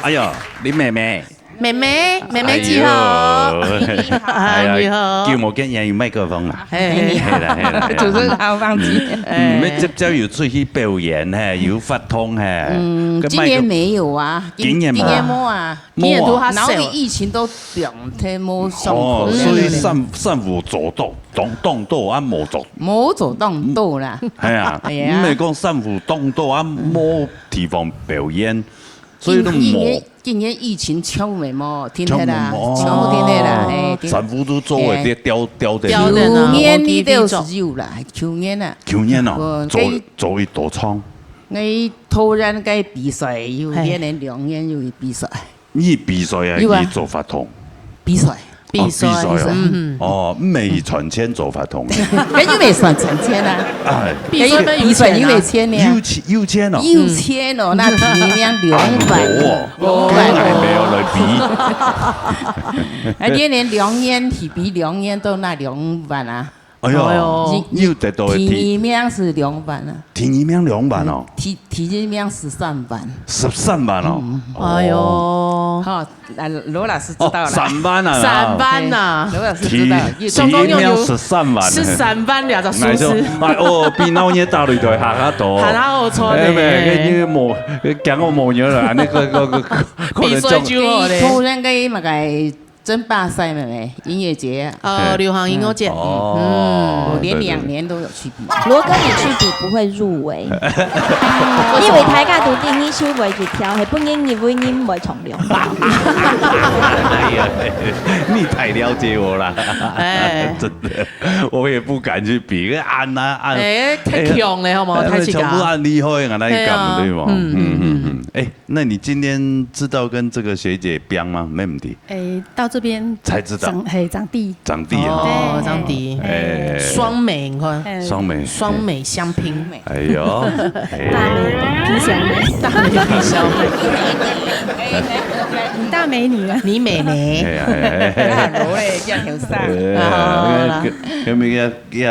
哎喲，林妹妹。妹妹，妹妹你好。哎喲。你好。哎呀，你好。叫無見人有麥克風啊。嘿。係啦，係啦，係啦。主持人好忘記。嗯，你這，這有出去表演嘿，有活動嘿。嗯，該麥克，今年沒有啊，今，今年無。今年無啊。無啊。今年都較少。然後疫情都兩天無上課。哦，所以三，三五做到，當，當多啊，無做。無做當多啦。係啊，哎呀。你毋係講三五當多啊，無地方表演。 所以都無。今年，今年疫情全部無，停忒啦，全部無。全部停忒啦，哦。哎，停。全部都做个，哎。吊，吊忒。吊忒啦，舊年你都係有啦，舊年啊。舊年哦，嗯，做，該，做一多場。𠊎突然該比賽，有，嘿。連連兩年有比賽。你比賽啊，有啊。你做活動？ 比賽。比賽。哦，比賽哦。嗯。哦，毋係賺錢做活動。該又毋係賺錢啊。哎。比賽，該又，比賽又毋係錢呢。有錢，有錢哦。有錢哦，該第二名兩萬。哦，兩萬。該還無來比。哎，連連兩年，去比兩年都拿兩萬啊。哎喲，哎喲。你有得到个第，第二名係兩萬啊。第二名兩萬哦。第，第一名係三萬。十三萬哦。嗯。哦。哎喲。好， 啊，羅老師知道了。哦，三萬啊。三萬啊。羅老師知道了，第，總共有，第一名十三萬。十三萬了，這數字。哎喲，哎，哦，比鬧熱打擂台還較多。還較好賺呢。哎，毋係，該，該無，驚我無牛了，恁樣，該，該，該，可能中。比賽就好咧。你突然間嘛，該爭霸賽嘛，音樂節啊。哦，流行音樂節。哦，嗯，對，對，對。我連兩年都有去比。羅哥，你去比不會入圍。你以為大家都知你手會一條，係本人你為人毋會長 兩萬。哎呀，你太了解我了。哎。真的，我也不敢去比，恁啊，恁，哎，太強了，好無？哎，太強。全部恁厲害，恁樣敢，對無？哎呀。嗯，嗯，嗯，嗯。哎，那你今天知道跟這個學姐拚嗎？沒問題。哎，到這邊才知道。長，嘿，長輩。長輩哈。哦，對。長輩。哎。雙美，你看。哎。雙美。雙美相拼。 哎喲，哎。大美，皮小美。大美皮小美。大美女啊。你美眉。哎呀，哎呀，哎呀。啊，老咧，真後生。哎，啊，好啦。該，該，該，愛，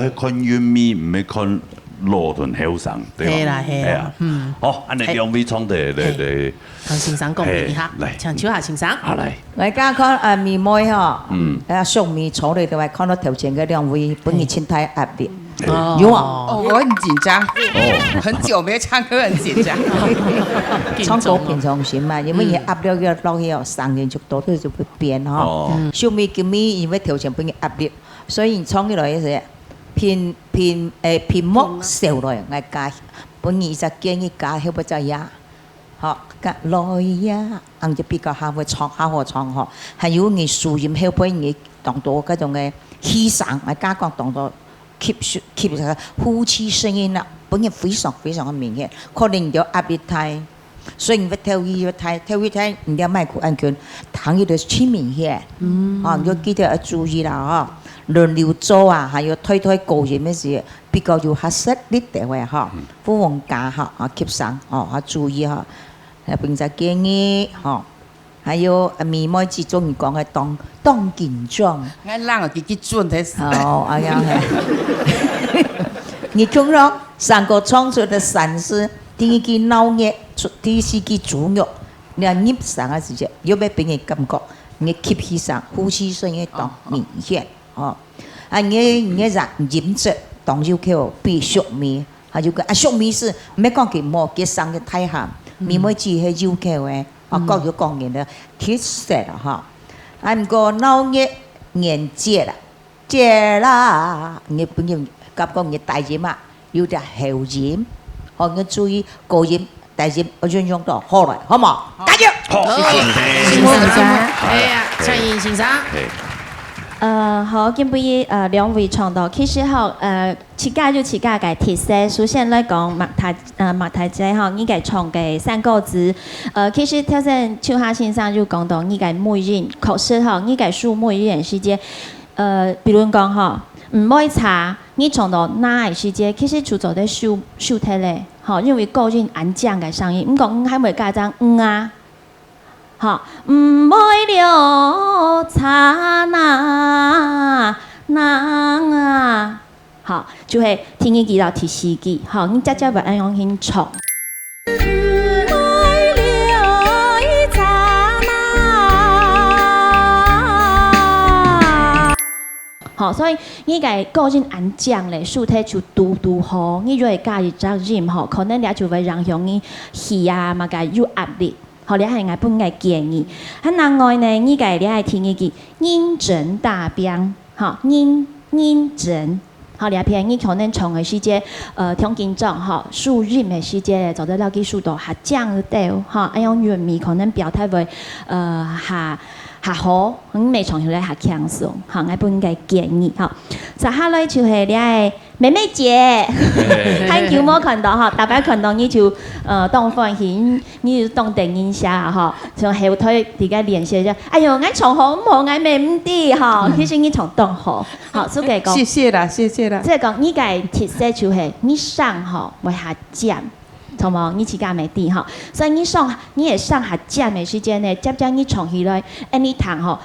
愛看韻味，毋係看老同後生，對吧？係啦，係啦，哎呀，嗯。好，恁樣兩位唱得，來，來， 同先生講一下，嘿，來。請秋霞先生。好，來。來，剛剛看，呃，妹妹吼，嗯。啊，淑美坐在這位，看到頭前个兩位，本人真大壓力。嗯。哦。有啊。哦，我很緊張。哦。很久沒唱歌，很緊張。唱歌平常心嘛，因為你壓力越落去哦，聲音就多少就會變吼。哦。嗯。淑美今日因為頭前本人壓力，所以你唱起來个時，屏，屏，誒，屏幕小了，𠊎加，本人一隻建議加，後尾再壓。 好，該來呀，恁樣就比較較會唱，較好唱吼。還有你收音後背，你當多該種个氣聲，啊，加講當多吸收，吸收，呼氣聲音啊，本人非常非常个明顯，可能你个壓力大，所以你會透氣會大，透氣大，你个麥克風恁近，聽起來盡明顯。嗯。啊，你就記得要注意啦，吼。輪流做啊，還有推推高音个時，比較有較實力个話，吼。嗯。不妨加，吼，啊，吸聲，哦，啊，注意，吼。 來，分隻建議，吼。還有，呃，妹妹之中你講个當，當緊張。𠊎人啊，佢，佢準个。哦，哎呀，嘿。你聽咯，上個唱出个聲勢，第一句鬧熱，出，第四句豬肉，你看入聲个時節，又會分人感覺，你吸氣聲、呼氣聲也當明顯。 哦。啊，你，你个音質當有口，比淑美，還有个，啊，淑美係，毋係講佢無，佢聲个大喊，嗯。妹妹姊係有口个，啊，嗯。各有各人个特色啦，吼。啊，毋過鬧熱年節啦，節啦，你本人感覺你大音啊， 有隻喉音，吼，你注意高音、低音，愛運用到好來，好無？好。加油！好，好，謝謝。謝謝先生。哎呀，蔡依先生。嘿。呃，好，今晡日，呃，兩位唱到，其實吼，呃，自家有自家个特色。首先來講，麥太，呃，麥太姐吼，你个唱个山歌子，呃，其實頭先秋霞先生有講到你个尾音，確實吼，你个收尾音時節，呃，比如講吼，毋會差， 你唱到哪个時節，其實就做得收，收忒咧，吼，因為高音恁靚个聲音，毋過你還會加一隻嗯啊，吼，毋會落差那，那啊，吼，就係第二句到第四句，吼，你接接會恁樣去唱。吼，所以你个高音恁尖咧，手提就堵堵好，你若係加一隻音吼，可能這就會影響你氣啊，麼个有壓力。吼，這係𠊎分你个建議。還另外呢，你个這係第二句，認真打拚，吼，認，認真。吼，這片你可能唱个時節，呃，當緊張，吼，收音个時節，做得摎佢收到較正兜，吼，恁樣韻味可能表達會，呃，較，較好。 嗯，每場起來較輕鬆，吼，𠊎分你个建議，吼。接下來就係這个妹妹姐，嘿。很久無看到，吼，逐擺看到你就，呃，當歡喜，你，你就當得人惜啊，吼。從後台底下練習一下，哎喲，𠊎唱好毋好，𠊎乜毋知，吼，嗯。其實你唱當好，吼，所以講，謝謝啦，謝謝啦。所以講，你个特色就係你聲吼，會較尖。 著無？你自家乜知吼。所以你聲，你个聲較尖个時節呢，漸漸你唱起來，恁呢聽吼，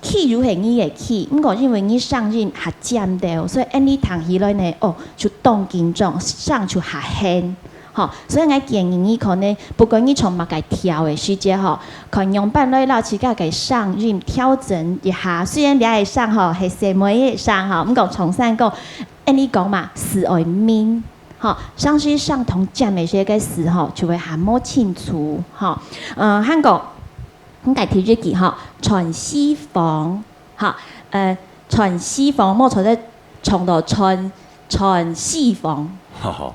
氣又係你个氣，毋過因為你聲音較尖兜，所以恁呢聽起來呢，哦，就當緊張，聲就較㤜。吼，所以𠊎建議你可能，不管你唱麼个調个時節吼，看樣般來摎自家个聲音調整一下。雖然這个聲吼，係細妹个聲吼，毋過長山講，恁呢講嘛，字愛明。 吼，聲係相同尖个時節个字吼，就會較無清楚，吼。呃，還過，你个第一句吼，穿西裝，吼，呃，穿西裝，無錯，在唱到穿，穿西裝。好。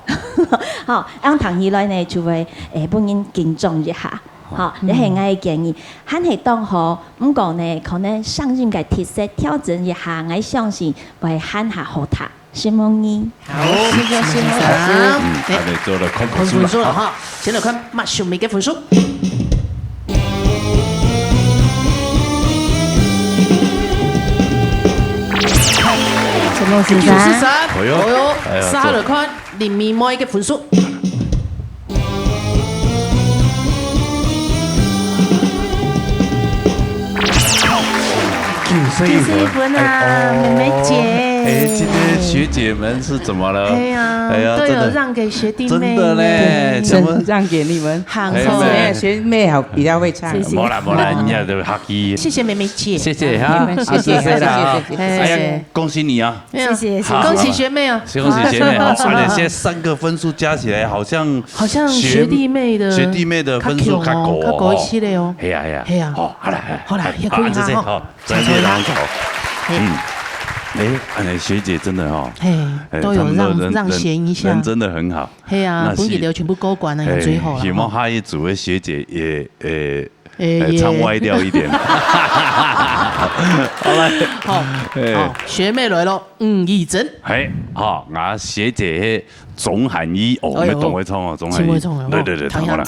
吼，恁聽起來呢，就會，誒，分人緊張一下。吼，嗯。這係𠊎个建議，還係當好，毋過呢，可能聲音个特色調整一下，𠊎相信會還較好聽。 承蒙你。好，謝謝，承蒙。老師，嗯，哎。還沒做了，看分數了。看分數了哈，先來看馬秀梅个分數。承蒙先生。九十三，哎喲，哎喲，哎喲，再來看林美妹个分數。 九十一分。九十一分啊，哎，哦，妹妹姐。哎，今天學姐們是怎麼了？哎呀，哎呀，都有讓給學弟妹呢。真的，真的嘞，怎麼讓給你們？好，哎，學妹好，比較會唱。謝謝。沒啦，沒啦，人家都客氣。謝謝妹妹姐。謝謝哈，謝謝，啊，謝謝啦，謝謝，謝謝。哎呀，恭喜你啊！ 謝謝，謝謝。好，恭喜學妹哦。恭喜學妹哦。而且現在三個分數加起來，好像好像學，學弟妹的學弟妹的分數較高哦。較高一些了哦。係啊，係啊。係啊。哦，好啦，好啦，好啦，也可以啦，啊，這些，吼。好，這些人好。嘿。嗯。哎，哎，學姐真的哦，嘿，哎，都有讓，他們都人，讓賢一下。人，人真的很好。係啊，那希，本來就全部過關了，哎，最好了，希望下一組的學姐也，呃， 哎，哎，也唱歪掉一點。好，來。好，哎。好，學妹來咯，吳怡珍。嘿，好，𠊎學姐係鍾涵怡，哦，哎喲，乜當會唱哦，鍾涵怡。真會唱哦，對，對，對，聽下。唱過來。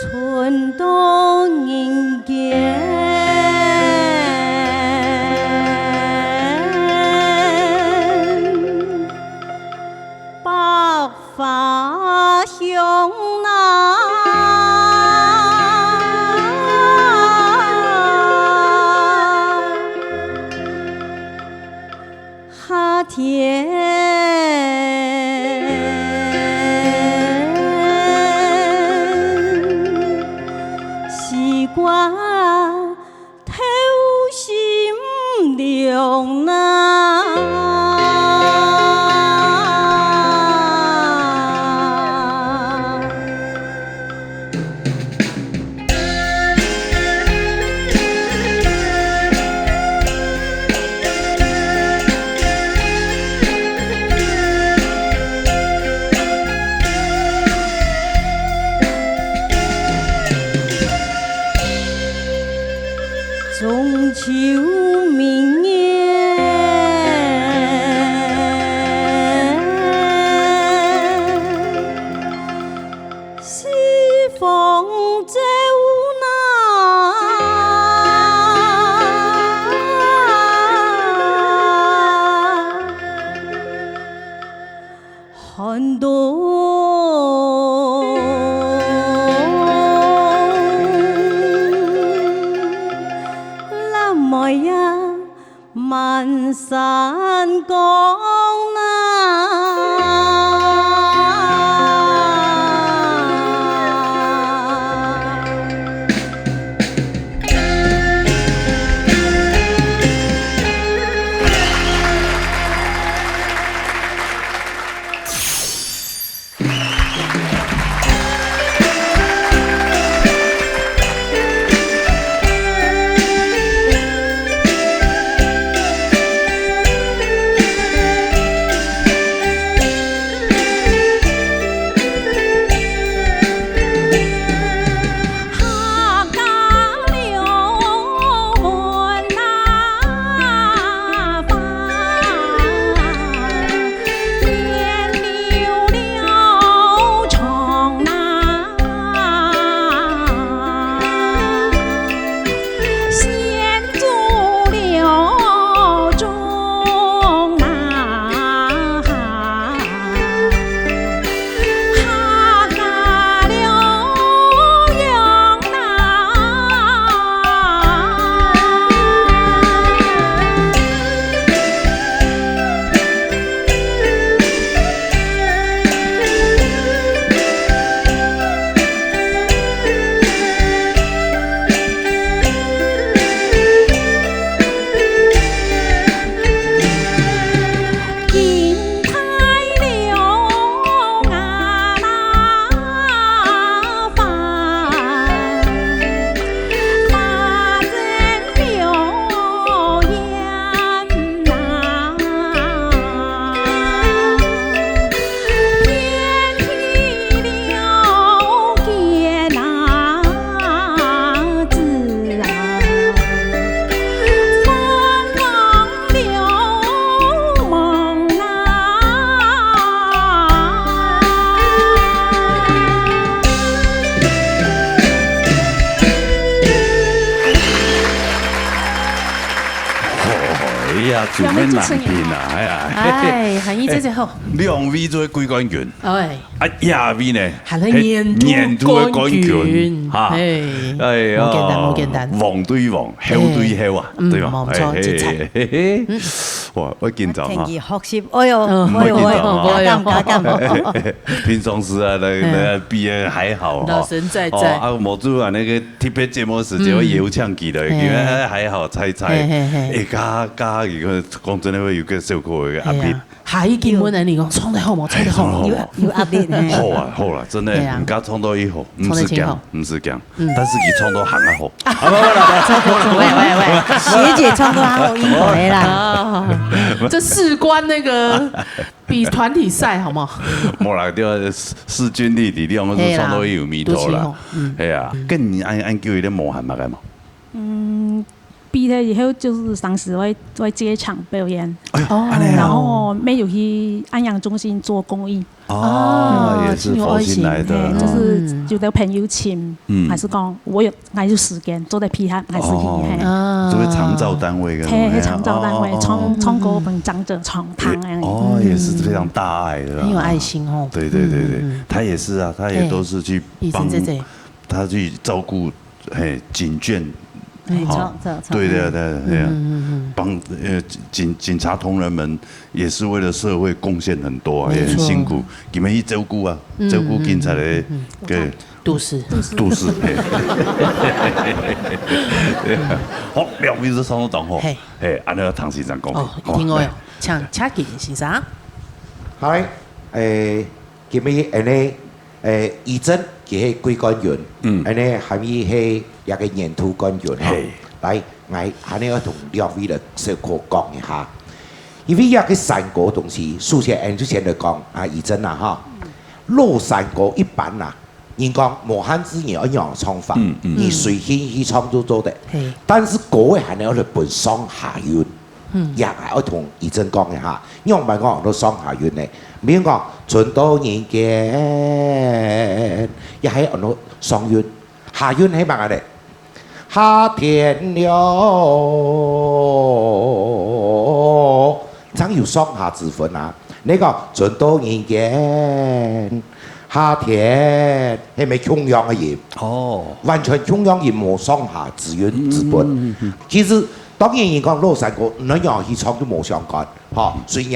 春到人間，百花香啊。夏天，西瓜透心涼啊。寒冬，藍莓呀，滿山崗啊。哎呀，主持人啊，哎呀，哎，韓姨姐姐好。兩位做季軍軍，哎，啊，下位呢，還係年度年度的冠軍，冠軍，哈，哎，哎呀，無簡單，無簡單。王對王，后對后啊，哎，對吧？嗯，無錯，哎，精彩。嘿，嘿，嘿。哇，我緊張哈。天氣學習，哎喲，嗯，哎喲，哎喲，不會緊張哈。哎喲，不會，不會。平常時啊，來，嗯。來比的還好哈。老神在在。哦，啊，無主啊，那個特別節目時間，嗯。我也有搶記得，嘿。因為還好，猜猜。嘿，嘿，嘿。哎，加，加一個，講真的，會有個小可的壓力。嘿啊。 下一個問題，你講唱得好無？唱得好無？哎，唱得好無？有，有壓力，嘿。好啊，好啊，真的，對啊。人家唱到以後，毋使驚，唱得真好。毋使驚。嗯。但是佢唱到還較好。啊，不，不，不，不。喂，喂，喂，學姐唱到還好，應該啦。啊，這事關那個比團體賽，好不好？無啦，對啊，勢，勢均力敵，你兩個係唱到有味道啦。嘿啦，都是吼，嗯。哎呀，嗯。跟你恁，恁久有點無閒嘛，幹嘛？嗯， 畢業以後就是當時會，會接場表演，哎呀，哦。恁樣啊。然後也有去安養中心做公益。哦，哦，也是佛心來的，挺有愛心。嘿，就哦。是有的朋友請，嗯。還是講我有，還有時間，做得配合，還是去，哦。嘿。啊。作為長照單位个，嘿，嘿，長照單位，哦，哦，哦。唱，唱歌分長者唱湯恁樣。哦，也是非常大愛的啦。很有愛心哦。對，對，對，對，嗯，嗯。他也是啊，他也都是去幫，醫生姐姐。他去照顧 嘿，警眷，嘿，哦，照，照，照，对，对，对，对，对啊。嗯，嗯，嗯。帮，呃，警，警察同仁们也是为了社会贡献很多啊，没错。也很辛苦。你们去照顾啊，嗯，照顾警察的，嗯，嗯，嗯。对。都市。都市，嘿。好，两位是双手掌吼。嘿。嘿，安尼要唐先生讲。哦，好吧，一定要有。来。请，请给先生。嗨，诶， 今日恁呢，誒，怡珍佢係季冠軍，嗯。恁呢，韓姨係這個年度冠軍吼。嘿。來，𠊎還要同兩位來小可講一下，因為這個山歌東西，首先，誒，之前來講啊，怡珍啊哈，老山歌一般啊，人講無限制你愛仰唱法，嗯，嗯。你隨興去唱都做得。嘿。但是歌仔還要來分上下韻。 嗯。也愛同怡珍講一下，仰般講安到上下韻呢？比如講，春到人間，也係安到上韻。下韻係麼个呢？夏天了，正有上下之分啊。你講，春到人間，夏天，係毋係共樣个音？哦。完全共樣音，無上下，只有直播。嗯，嗯，嗯，嗯。其實，當然人講老山歌，你仰去唱都無相干，吼，隨你，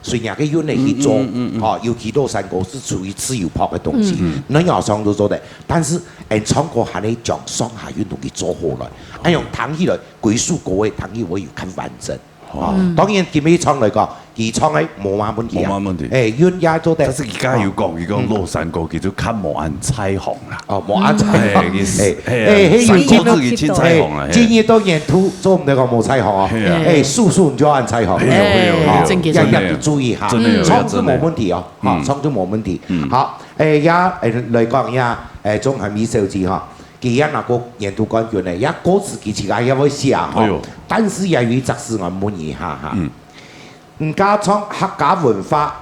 隨你个韻味去做，嗯，嗯，嗯，嗯。吼，尤其老山歌係屬於自由派个東西，嗯。你仰唱都做得。但是，俺唱歌還係將上下韻同佢做好來，恁樣聽起來，歸首歌个聽起來會有較完整。 哦，嗯。當然，今日唱來講，佢唱个無麼問題啊。無麼問題。哎，韻也做得。但是佢剛才有講，佢講老山歌，佢就較無恁在行啦。哦，無恁在行。哎，佢，哎，哎，哎，山歌自己真在行啦，嘿。今日到年頭，做毋得講無在行哦。嘿啊。哎，叔叔你就恁在行。嘿哦，嘿哦，嘿哦，哦，真个，真个。要，要注意哈。真的有，唱就無問題哦，哈，嗯。唱就無問題。嗯。好，哎，也，哎，來講一下，哎，鍾涵予小姐哈。 佢也拿過年度冠軍呢，也歌詞佢自家也會寫吼。哎喲。但是也有一隻事我問一下哈。嗯。你家唱客家文化，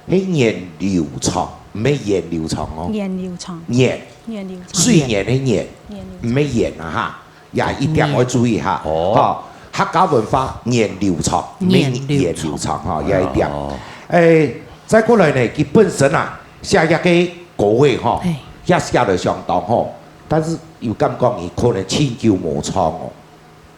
係源流長，毋係源流長哦。源流長。源。源流長。水源个源，源流長。毋係源啊哈，也一定愛注意哈。哦。吼，客家文化源流長，毋係源流長哈，源流長。也一定。哦。誒，再過來呢，佢本身啊，寫一個歌仔吼，嘿。也寫得相當好。 但是有感覺佢可能盡久無唱哦，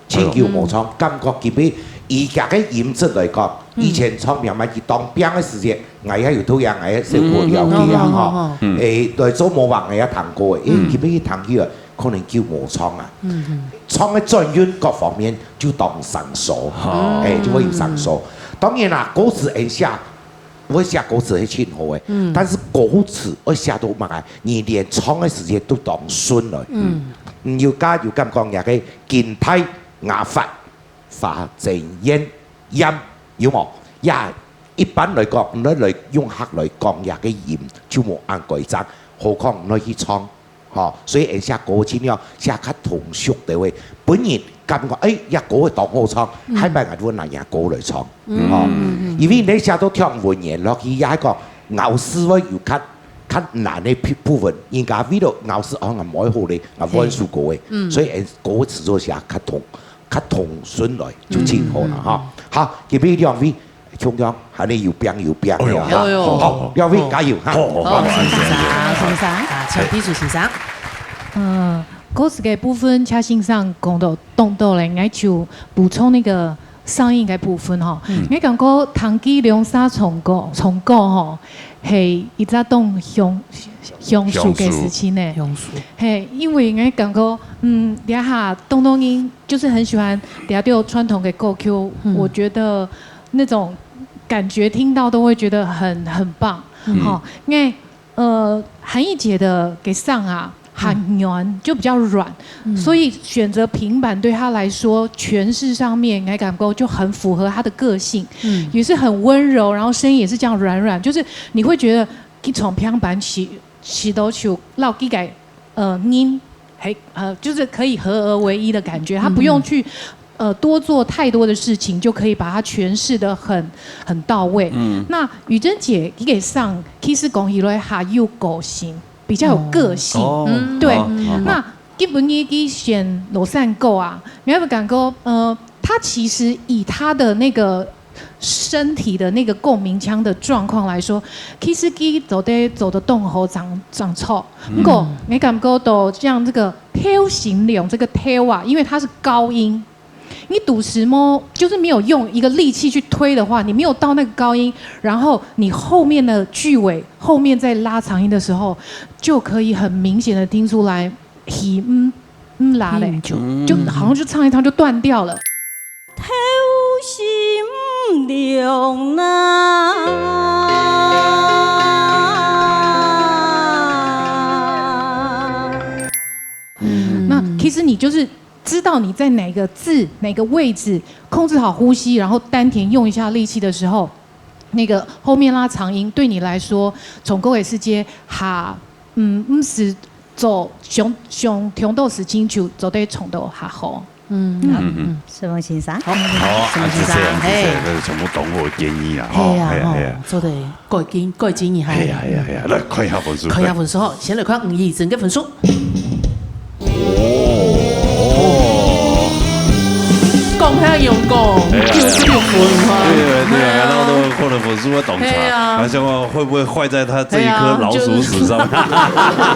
盡久無唱，嗯。感覺佢比以前个音質來講，嗯。以前唱慢慢佢當兵个時節，𠊎也有偷聽，𠊎也小可了解啊，嗯，嗯，吼。嗯，嗯，嗯。誒，來做模仿，𠊎也聽過誒，誒，嗯。佢比佢聽起來可能久無唱啊。嗯，嗯。唱个轉韻各方面就當生疏，哦。誒，就會有生疏。當然啦，歌詞恁寫， 會寫歌詞係盡好誒，嗯。但是歌詞愛寫到麼个，你連唱个時節都當順來。嗯。你有加有敢講這個金台、雅法、花爭艷、艷，有無？也一般來講，你來用客來講這個音，就無恁該正，何況你去唱 吼，所以𠊎寫歌盡量寫較通俗个話，分人感覺，誒，這歌會當好唱，嗯。下擺𠊎就拿這歌來唱，嗯。吼。嗯，嗯，嗯。因為你寫到忒文言落去，也係講咬字會有較，較難个部，部分，人家為了咬字，哦，𠊎無好咧，𠊎換首歌个，嘿。嗯。所以𠊎歌詞就寫較通，較通順來，就盡好啦，嗯，嗯，吼。嗯。好，今日兩位 共樣，還係有拚有拚个哈。哎喲，哎喲。好，兩位加油哈。好，好，好，好，先生，先生，啊，請秘書先生。嗯，歌詞个部分，蔡先生講到當多咧，𠊎就補充那個上音个部分吼。嗯。𠊎感覺聽佢兩儕唱歌，唱歌吼，係一隻當享，享受个事情呢。享受。嘿，因為𠊎感覺，嗯，這下當多人 就是很喜歡聊到傳統的歌曲，嗯。我覺得那種感覺聽到都會覺得很，很棒。嗯。吼，因為，呃，韓奕姐的歌聲啊，嗯。很軟，就比較軟，嗯。所以選擇平板對她來說，詮釋上面，𠊎感覺就很符合她的個性，嗯。也是很溫柔，然後聲音也是這樣軟軟，就是你會覺得一從平板起，起到手，老幾个 呃，音，嘿，呃，就是可以合而為一的感覺，他不用去，嗯。呃，多做太多的事情，就可以把它詮釋得很，很到位。嗯。那宇珍姐一个上，其實講起來還有個性，比較有個性。哦。嗯。對，哦，哦，哦。那今晡日佢選老山歌啊，你有沒有感覺，呃，他其實以他的那個身體的那個共鳴腔的狀況來說，其實佢做得，做得當好正，正著。嗯。毋過，你感覺到像這個挑心龍這個挑啊，因為它是高音，你肚屎摸，就是沒有用一個力氣去推的話，你沒有到那個高音，然後你後面的句尾，後面再拉長音的時候，就可以很明顯地聽出來，氣毋，毋拉咧，嗯，就，就好像就唱一唱就斷掉了。 挑心龍啊。嗯。那其實你就是知道你在哪個字、哪個位置，控制好呼吸，然後丹田用一下力氣的時候，那個後面拉長音，對你來說，唱歌个時節，哈，嗯，毋使做上，上強度使勁就做得唱到較好。 嗯，嗯，嗯。沈峰先生。好，好，沈峰先生，啊，謝謝，謝謝，嘿。這是全部同學的建議啊，吼，嘿啊，嘿啊，嘿啊。吼，做得改進，改進一下。嘿啊，嘿啊，嘿啊，來看一下分數。看一下分數，吼，先來看吳怡珍个分數。哦。恭太阳光，哎呀，九十六分哈。对对对，然后都可能分数会当差，哎呀。那想问会不会坏在他这一颗老鼠屎上面？哎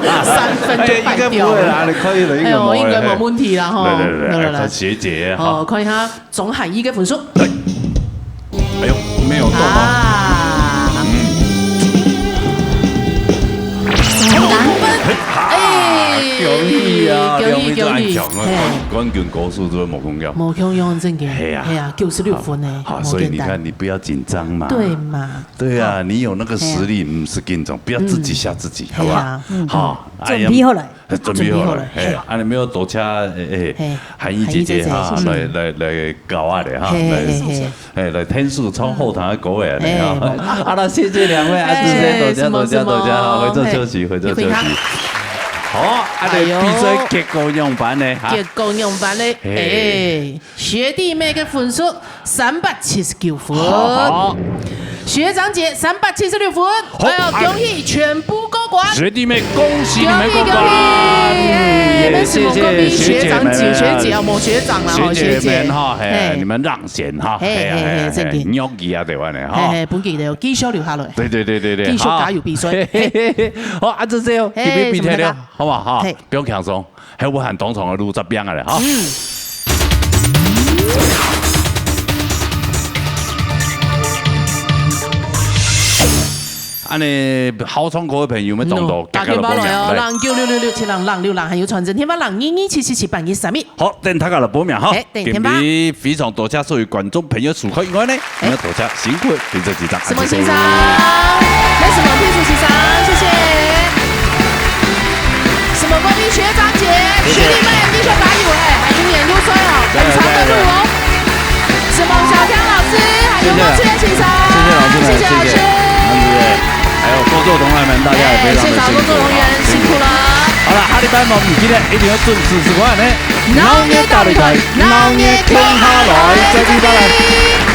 呀，就三分就哎，应该不会啦，半掉了。你可以了，应该哎呦，不会。应该没问题啦，吼。来来来来，来来来。看学姐哈。哦，看一下钟汉一个分数。哎呦，没有动啊。啊。嗯。三分。哎，恭喜啊，恭喜恭喜，恭喜。哎。冠军高手都没共样。没共样，真的。嘿啊。嘿啊，九十六分呢，好，所以你看，你不要紧张嘛。对嘛。对啊，你有那个实力，嗯，不是紧张，不要自己吓自己，好不好？嘿啊，嗯。好，哎呀，准备好了。准备好了，准备好了，嘿，嘿。啊，你们要多谢，哎，哎，嘿，涵怡姐姐哈，涵怡姐姐，嗯。来，来，来教啊的哈，嘿，来，嘿，嘿，嘿。哎，来天使唱后台的歌的哈。哎，啊，那谢谢两位啊，哎，谢谢，多谢，什么，多谢，多谢，什么，好，回座休息，嘿，回座休息。好，啊，哎呦。来，比赛结果样般呢？哈。结果样般呢？嘿。哎，学弟妹个分数 三百七十九分。好，好。学长姐三百七十六分。好，哎呦，哎。恭喜全部过关。学弟妹，恭喜你们过关。恭喜，恭喜。哎，谢谢，谢谢学长姐，学姐们啊。学姐啊，没学长啦，吼，学姐们哈，学姐。嘿，嘿。你们让贤哈，嘿，嘿，嘿，嘿，嘿，真的。嘿，牛皮啊，台湾的哈。嘿，嘿，本给的，继续留下来。对，对，对，对，对，继续加油比赛。好。嘿，嘿，嘿，好，啊，就这样，嘿，特别比赛了，什么大家？好不好？哈，嘿。不用轻松。 还有我喊当场的路这边了哈。嗯。安尼好唱歌的朋友，要当多，嗯，打电话来哦，来。零九六六六七零零六零，还有传真电话零二二七七七八二三一。好，等大家来报名哈。嘿，等电话。今日非常多谢所有观众朋友收看以外呢， 哎。你们大家辛苦，比赛紧张，什么先生？那什么秘书先生，谢谢。什么贵宾学长姐，谢谢。学弟妹，弟兄打友哎，还有研究生哦，加油，很长的路哦。加油。什么小江老师，还有谢谢。莫志远先生，谢谢老师们，谢谢老师。谢谢。还有工作同仁们，大家也非常的辛苦啊，哎，谢谢工作同仁，辛苦了。辛苦。好了，下礼拜我们今天一定要准时收看呢。闹热大擂台，闹热共下来，再见，拜拜。